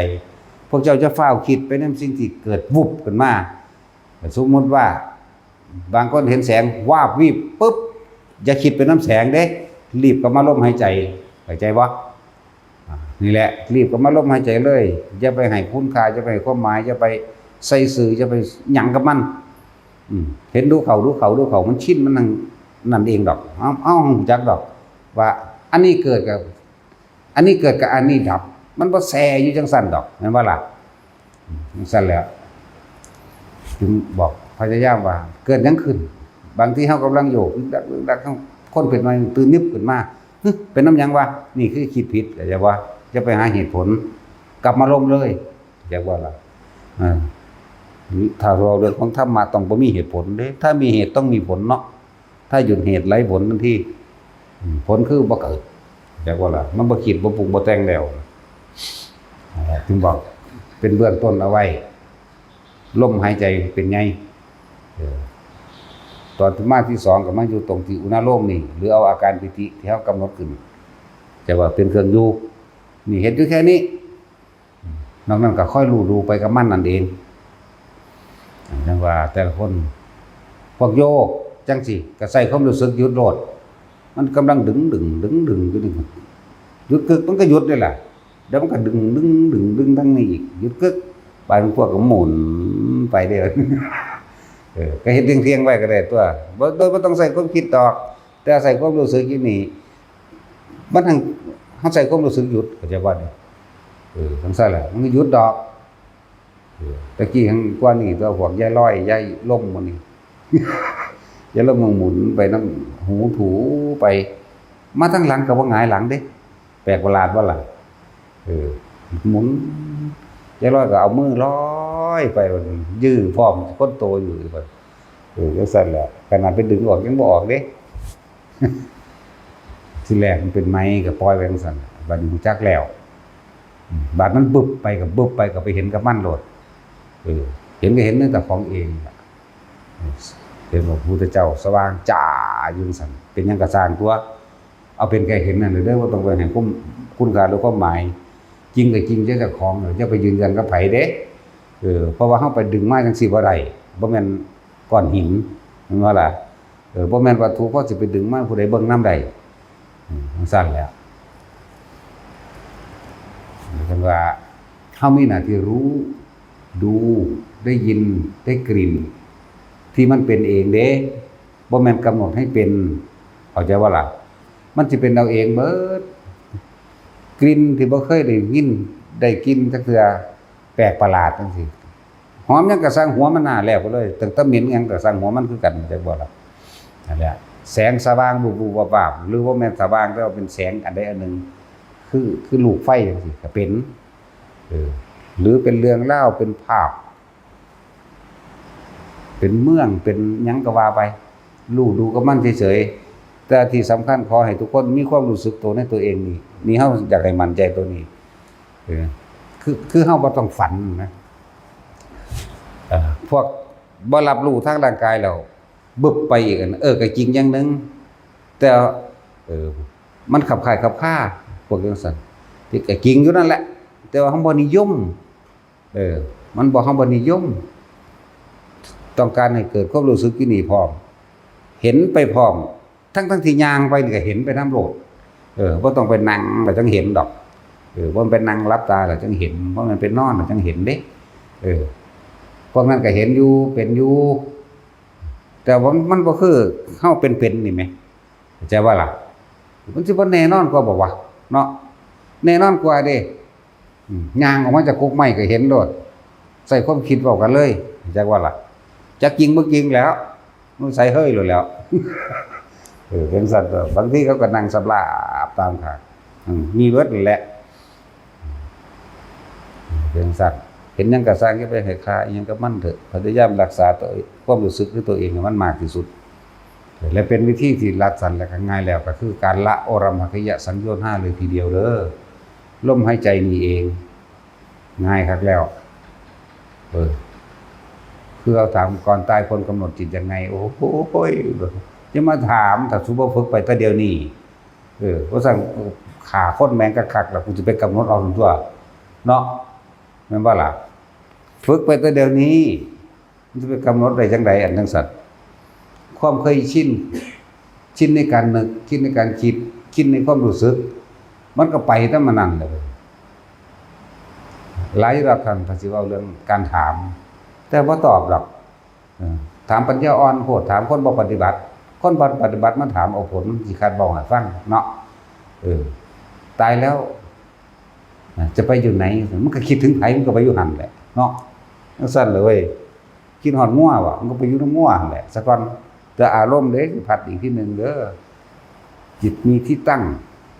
พวกเจ้าจะฟ้าวคิดไปนำสิ่งที่เกิดวุบขึ้นมา สมมุติว่า บางคนเห็นแสงวาบวิบปุ๊บ อย่าคิดไปนำแสงเด้ รีบกลับมาลมหายใจ เข้าใจบ่? อ่า นี่แหละ รีบกลับมาลมหายใจเลย อย่าไปให้คุณค่า อย่าไปให้ความหมาย อย่าไปใส่ซื่อ อย่าไปหยังกับมัน อืม เห็นดูเข้า ดูเข้า ดูเข้า มันชิน มันนั่น นั่นเองดอก เอา เอา รู้จักดอก ว่าอันนี้เกิดกับ อันนี้เกิดกับอันนี้ดับ มันบ่แซ่อยู่จังซั่นดอก แม่นบ่ล่ะ? อืม จังซั่นแหละ จึงบอกพยายามว่า เกิดหยังขึ้น บางทีเฮากำลังโยก ดึกดัก ดึกดัก คนเป็นหน่วยตื่นนึบขึ้นมา "หึ เป็นนำหยังวะ?" นี่คือคิดผิด เข้าใจบ่? อย่าไปหาเหตุผล กลับมาลมเลย เข้าใจบ่ล่ะ? เออ ถ้าเว้าเรื่องของธรรมะ ต้องบ่มีเหตุผลเด้ ถ้ามีเหตุต้องมีผลเนาะ ถ้าหยุดเหตุไร้ผลทันที อืม ผลคือบ่เกิด เข้าใจบ่ล่ะ? มันบ่คิด บ่ปรุง บ่แต่งแล้ว นั่นแหละ จึงบอก เป็นเบื้องต้นเอาไว้ ลมหายใจเป็นไง เออ ตอนที่มาที่สองก็มาอยู่ตรงที่อุณาโลมนี่ หรือเอาอาการปีติที่เฮากำหนดขึ้น จะว่าเป็นเครื่องอยู่ นี่เฮ็ดอยู่แค่นี้ นอกนั้นก็ค่อยรู้ดูไปกับมันนั่นเอง จั่งว่าแต่ละคน พวกโยกจั่งซี้ ก็ใส่ความรู้สึกหยุดโลด มันกำลังดึงดึง ดึงดึงอยู่นี่ หยุดกึก มันก็หยุดนี่แหละ เดี๋ยวมันก็ดึงดึง ดึงดึงทางนี้อีก หยุดกึก บางพวกก็หมุนไปเด้อ เออ ก็เฮ็ดเที่ยงๆไว้ก็ได้ตั๊ว บ่ โดยบ่ต้องใส่ความคิดดอก แต่ใส่ความรู้สึกอยู่นี่ มันหั่น เฮาใส่ความรู้สึกหยุด เข้าใจบ่นี่? เออ จั่งซั่นแหละ มันก็หยุดดอก เออ ตะกี้หั่นกว่านี้ตั๊ว พวกยายลอย ยายลมหมู่นี้ ยายลมมันหมุนไปนำหูถูไป มาทางหลังก็บ่หงายหลังเด้ แปลกประหลาดบ่ล่ะ? เออ หมุน ยายลอยก็เอามือลอยไปบัดนี้ ยื้อพร้อมคนโตอยู่บัด เออ จั่งซั่นแหละ ขนาดไปดึงออกยังบ่ออกเด้ ทีแรกมันเป็นไหมก็ปล่อยไว้จั่งซั่น บัดนี้รู้จักแล้ว อืม บัดมันบึบไปก็บึบไป ก็ไปเห็นกับมันโลด เออ เห็นก็เห็นในเจ้าของเองล่ะ เห็นว่าพระพุทธเจ้าสว่างจ้าอยู่จั่งซั่น เป็นหยังก็ซ่างตั๊ว เอาเป็นแค่เห็นนั่นเด้อ บ่ต้องไปให้ความ คุณค่าหรือความหมาย จริงก็จริงเจ้าของ อย่าไปยืนยันกับไผเด้ เออ เพราะว่าเฮาไปดึงมาจั่งซี้บ่ได้ บ่แม่นก้อนหิน แม่นบ่ล่ะ? เออ บ่แม่นวัตถุ พอสิไปดึงมาผู้ใดเบิ่งนำได้ อืม จั่งซั่นแหละ เพิ่นว่า เฮามีหน้าที่รู้ ดู ได้ยิน ได้กลิ่น ที่มันเป็นเองเด้ บ่แม่นกำหนดให้เป็น เข้าใจบ่ล่ะ? มันสิเป็นเอาเองเบิด กลิ่นที่บ่เคยได้ยิน ได้กลิ่นจักเทื่อ แปลกประหลาดจั่งซี้ หอมหยังก็ซ่างหัวมันหน้าแล้วไปเลย ตั้งแต่เหม็นหยังก็ซ่างหัวมันคือกัน จักบ่ล่ะ นั่นแหละ แสงสว่างวุบๆวับๆ หรือบ่แม่นสว่าง แต่ว่าเป็นแสงอันใดอันหนึ่ง คือ คือลูกไฟจั่งซี้ ก็เป็น เออ หรือเป็นเรื่องราว เป็นภาพ เป็นเมือง เป็นหยังก็ว่าไป รู้ดูกับมันเฉยๆ แต่ที่สำคัญขอให้ทุกคนมีความรู้สึกตัวในตัวเองนี่ นี่เฮาอยากให้มั่นใจตัวนี้ เออ คือ คือเฮาบ่ต้องฝันนะ เอ่อ พวกบ่รับรู้ทางร่างกายแล้ว บึบไปอีกอัน เออ ก็จริงอย่างหนึ่ง แต่ เออ มันขับคล้ายขับคา พวกจั่งซั่น ที่ก็จริงอยู่นั่นแหละ แต่ว่าเฮาบ่นิยม เออ มันบ่ เฮาบ่นิยม ต้องการให้เกิดความรู้สึกอยู่นี่พร้อม เห็นไปพร้อม ทั้งๆที่ย่างไปนี่ก็เห็นไปนำโลด เออ บ่ต้องไปนั่งแล้วจั่งเห็นดอก เออ บ่แม่นไปนั่งหลับตาแล้วจั่งเห็น บ่แม่นไปนอนแล้วจั่งเห็นเด้ เออ พวกนั้นก็เห็นอยู่ เป็นอยู่ แต่ว่ามันบ่คือเฮาเป็นๆนี่แหม เข้าใจบ่ล่ะ? มันสิบ่แน่นอนกว่าบ่วะ เนาะ แน่นอนกว่าเด้ อืม ย่างออกมาจากกกไม้ก็เห็นโลด ใส่ความคิดเว้ากันเลย จักว่าล่ะ จักจริงบ่จริงแล้ว มันใส่เฮ้ยโลดแล้ว เออ เป็นสัตว์ บางทีเขาก็นั่งสำราบตามข้าง อืม มีเบิดนั่นแหละ เป็นสัตว์ เห็นหยังก็ซ่าง อย่าไปให้ค่าอิหยังกับมันเถอะ พยายามรักษาตัว ความรู้สึกคือตัวเองให้มันมากที่สุด และเป็นวิธีที่รัดสั้นและก็ง่ายแล้ว ก็คือการละโอรัมภคยสังโยชน์ห้าเลยทีเดียวเด้อ ลมหายใจนี่เอง ง่ายคักแล้ว เออ คือเขาถามก่อนตายควรกำหนดจิตยังไง โอ้โหย อย่ามาถาม ถ้าสูบ่ฝึกไปแต่เดี๋ยวนี้ เออ เพราะฉะนั้น ฆ่าคนแม่งคักๆ แล้วกูจะไปกำหนดเอาตั๊ว เนาะ แม่นบ่ล่ะ? ฝึกไปแต่เดี๋ยวนี้ มันจะไปกำหนดได้จังใดอันจังสัน ความเคยชิน ชินในการนึก ชินในการคิด ชินในความรู้สึก มันก็ไปแต่มันนั่นเลย หลายรอบครั้งเขาสิเว้าเรื่องการถาม แต่บ่ตอบดอก เออ ถามปัญญาอ่อนโพด ถามคนบ่ปฏิบัติ คนบ่ปฏิบัติมาถามเอาผล มันสิคัดเว้าให้ฟังเนาะ เออ ตายแล้ว อ่ะ จะไปอยู่ไหน มันก็คิดถึงไผ มันก็ไปอยู่หั่นแหละเนาะ จังซั่นเลยเว้ย คิดฮอดงัวบ่ มันก็ไปอยู่นำงัวหั่นแหละ ซะก่อน แต่อารมณ์เด้ สิพัดอีกทีหนึ่งเด้อ จิตมีที่ตั้ง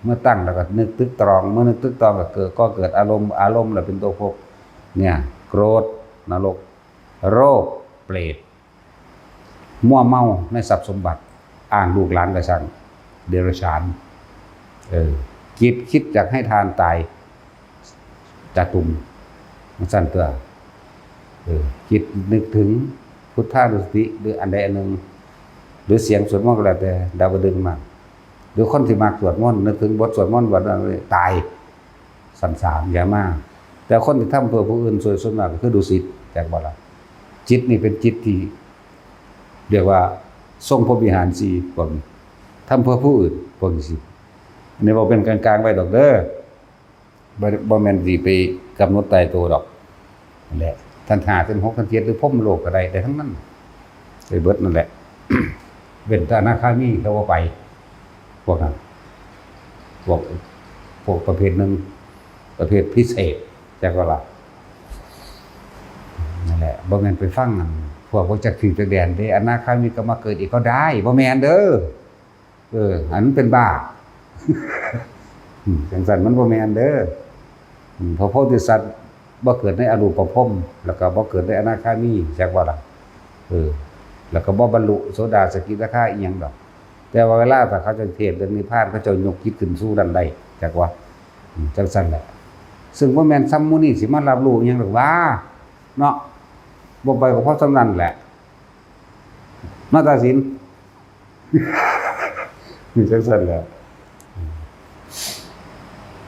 เมื่อตั้งแล้วก็นึกตึกตรอง เมื่อนึกตึกตรองก็เกิด ก็เกิดอารมณ์ อารมณ์แหละเป็นตัวพบ เนี่ย โกรธ นรก โรค เปรต มัวเมาในทรัพย์สมบัติ อ้างลูกหลานกระสัน เดรัจฉาน เออ จิตคิดอยากให้ทานตาย จะตุ่ม มันสั่นตัว เออ จิตนึกถึงพุทธานุสติ หรืออันใดอันหนึ่ง หรือเสียงสวดมนต์ก็แล้วแต่ ดาวดึงส์มา หรือคนที่มักสวดมนต์ นึกถึงบทสวดมนต์บทนั้นเลย ตาย สั่นสามอย่ามา แต่คนที่ทำเพื่อผู้อื่น ส่วน ส่วนมากก็คือดุสิต จักบ่ล่ะ จิตนี่เป็นจิตที่ เรียกว่า ทรงพรหมวิหารสี่ พวกนี้ ทำเพื่อผู้อื่น พวกนี้สิ อันนี้เว้าเป็นกลางๆไว้ดอกเด้อ บ่ บ่แม่นสิไปกำหนดตายตัวดอก นั่นแหละ ทันห้า ทันหก ทันเจ็ด หรือพรหมโลกก็ได้ ได้ทั้งนั้น ไปเบิดนั่นแหละ เว้นแต่อนาคามีเขาบ่ไป พวกนั้น พวก พวกประเภทหนึ่ง ประเภทพิเศษ จักว่าล่ะ นั่นแหละ บ่แม่นไปฟังอันพวกบ่จักถือจักแดนเด้ อนาคามีก็มาเกิดอีกก็ได้ บ่แม่นเด้อ เออ อันนั้นเป็นบ้า อืม จังซั่นมันบ่แม่นเด้อ อืม พระโพธิสัตว์บ่เกิดในอรูปพรหม แล้วก็บ่เกิดในอนาคามี จักว่าล่ะ เออ แล้วก็บ่บรรลุโสดาสกิทาคาอีหยังดอก แต่ว่าเวลาถ้าเขาเจ้าเทศน์เรื่องนิพพาน เขาเจ้ายกจิตขึ้นสู่นั้นได้ จักว่า อืม จังซั่นแหละ ซึ่งบ่แม่นซ้ำหมู่นี้สิมารับรู้อิหยังดอกหวา เนาะ บ่ไปก็พอส่ำนั้นแหละ มาตัดสิน มีจังซั่นแหละ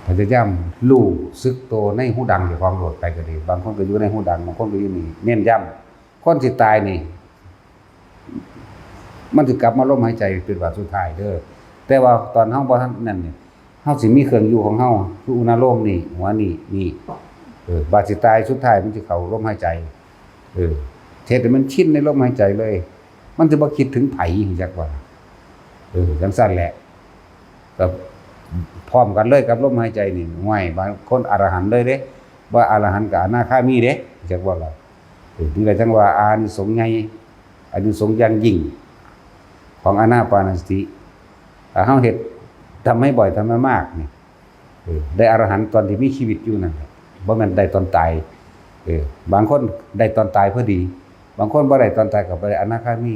พยายามรู้สึกตัวในฮูดังเจ้าของโลดไปก็ดี บางคนก็อยู่ในฮูดัง บางคนก็อยู่นี่ เน้นย้ำ คนสิตายนี่ มันสิกลับมาลมหายใจเป็นบาดสุดท้ายเด้อ แต่ว่าตอนเฮาบ่ทันนั่นนี่ เฮาสิมีเครื่องอยู่ของเฮา คืออุณาโลมนี่ หัวนี่ นี่ เออ บาดสิตายสุดท้ายมันสิเข้าลมหายใจ เออ เฮ็ดให้มันชินในลมหายใจเลย มันสิบ่คิดถึงไผ จักว่า เออ จังซั่นแหละ ก็พร้อมกันเลยกับลมหายใจนี่ ห้วย บางคนอรหันต์เลยเด้ บ่อรหันต์ก็อนาคามีเด้ จักว่าล่ะ เออ นี่แหละจังว่าอานิสงส์ใหญ่ อานิสงส์อย่างยิ่ง ของอานาปานสติ ถ้าเฮาเฮ็ด ทำให้บ่อย ทำให้มากนี่ เออ ได้อรหันต์ตอนที่มีชีวิตอยู่นั่นแหละ บ่แม่นได้ตอนตาย เออ บางคนได้ตอนตายพอดี บางคนบ่ได้ตอนตายก็บ่ได้อนาคามี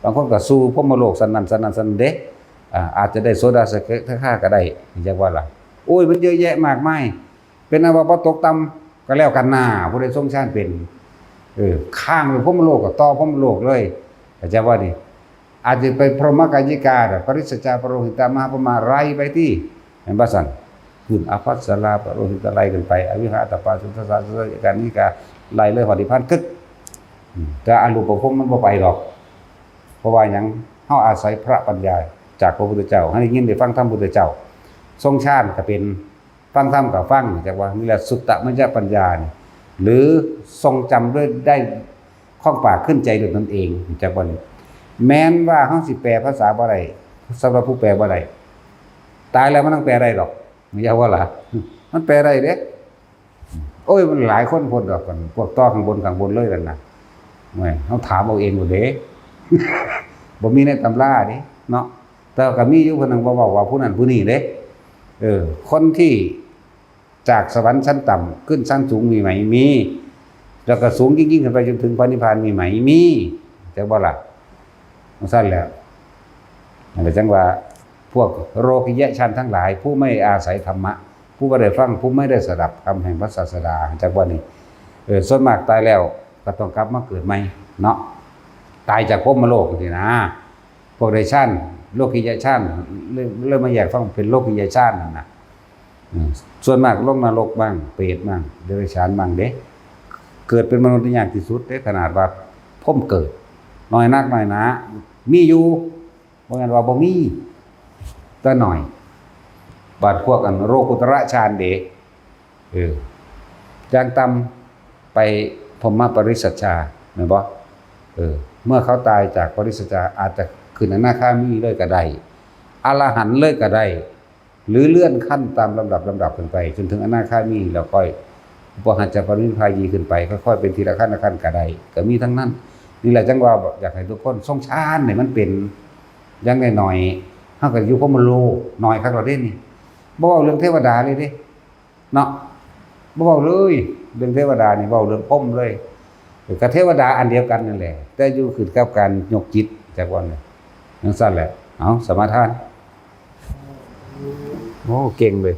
บางคนก็สู่พรหมโลกชั้นนั้นชั้นนั้นชั้นนี้เด้ อ่า อาจจะได้โสดาสกิทาคาก็ได้ จักว่าล่ะ โอ้ย มันเยอะแยะมากมาย เป็นอันว่าบ่ตกต่ำก็แล้วกันนา ผู้ใดทรงฌานเป็น เออ ค้างอยู่พรหมโลกก็ต่อพรหมโลกเลย เข้าใจบ่นี่ อาจจะไปพรหมกายิกา ปริสสจา ปโรหิตา มหาพรหมา ไล่ไปติ แม่นบ่ซั่น ขึ้นอภัสรา ปโรหิตา ไล่ขึ้นไป อวิคหาตปา สุทัสสา สุทัสสา กายิกา ไล่เลยฮอดนิพพานกึก อืม แต่อรูปพรหมมันบ่ไปดอก เพราะว่าหยัง เฮาอาศัยพระปัญญาจากพระพุทธเจ้า ให้ได้ยินได้ฟังธรรมพุทธเจ้า ทรงฌานก็เป็น ฟังธรรมก็ฟัง จักว่า นี่แหละสุตตมยปัญญานี่ หรือทรงจำด้วยได้คล่องปากขึ้นใจด้วยตนเอง จักว่านี่ แม้นว่าเฮาสิแปลภาษาบ่ได้ สำหรับผู้แปลบ่ได้ ตายแล้วมันต้องแปลได้ดอก อย่าว่าล่ะ มันแปลได้เด้ โอ้ย มันหลายคนโพดดอกกัน พวกต่อข้างบนข้างบนเลยนั่นน่ะ แหม เฮาถามเอาเองโลดเด้ บ่มีในตำราเด้ เนาะ แต่ก็มีอยู่ผู้หนึ่งบ่เว้าว่าผู้นั้นผู้นี้เด้ เออ คนที่จากสวรรค์ชั้นต่ำขึ้นชั้นสูงมีไหม มี แล้วก็สูงยิ่งๆขึ้นไปจนถึงพระนิพพานมีไหม มี จักบ่ล่ะ จังซั่นแหละ นั่นแหละจังว่า พวกโลกิยะฌานทั้งหลาย ผู้ไม่อาศัยธรรมะ ผู้บ่ได้ฟัง ผู้ไม่ได้สดับธรรมแห่งพระศาสดา จักว่านี่ เออ ส่วนมากตายแล้วก็ต้องกลับมาเกิดใหม่เนาะ ตายจากพรหมโลกนี่นะ พวกได้ฌาน โลกิยะฌาน เลย เลยมาแยกฟังเป็นโลกิยะฌานนั่นน่ะ อืม ส่วนมากลงนรกบ้าง เปรตบ้าง เดรัจฉานบ้างเด้ เกิดเป็นมนุษย์นี่ยากที่สุดเด้ ขนาดว่าพรหมเกิด น้อยนักน้อยหนา มีอยู่ บ่แม่นว่าบ่มี แต่น้อย บาดพวกอันโลกุตระฌานเด้ เออ อย่างต่ำไปพรหมปริสัชชา แม่นบ่ เออ เมื่อเขาตายจากปริสัชชา อาจจะขึ้นอนาคามีเลยก็ได้ อรหันต์เลยก็ได้ หรือเลื่อนขั้นตามลำดับลำดับขึ้นไป จนถึงอนาคามี แล้วค่อยอุปหัจจปรินิพพายีขึ้นไป ค่อยๆเป็นทีละขั้นละขั้นก็ได้ ก็มีทั้งนั้น นี่แหละจั่งว่าอยากให้ทุกคนทรงฌานให้มันเป็นอย่างน้อยๆ เฮาก็อยู่พรหมโลกน้อยคักแล้วเด้นี่ บ่เว้าเรื่องเทวดาเลยเด้ เนาะ บ่เว้าเลย เรื่องเทวดานี่เว้าเรื่องพรหมเลย ก็เทวดาอันเดียวกันนั่นแหละ แต่อยู่ขึ้นกับการยกจิต จักว่าแหละ จั่งซั้นแหละ เอา สมาทาน โอ้ เก่งเลย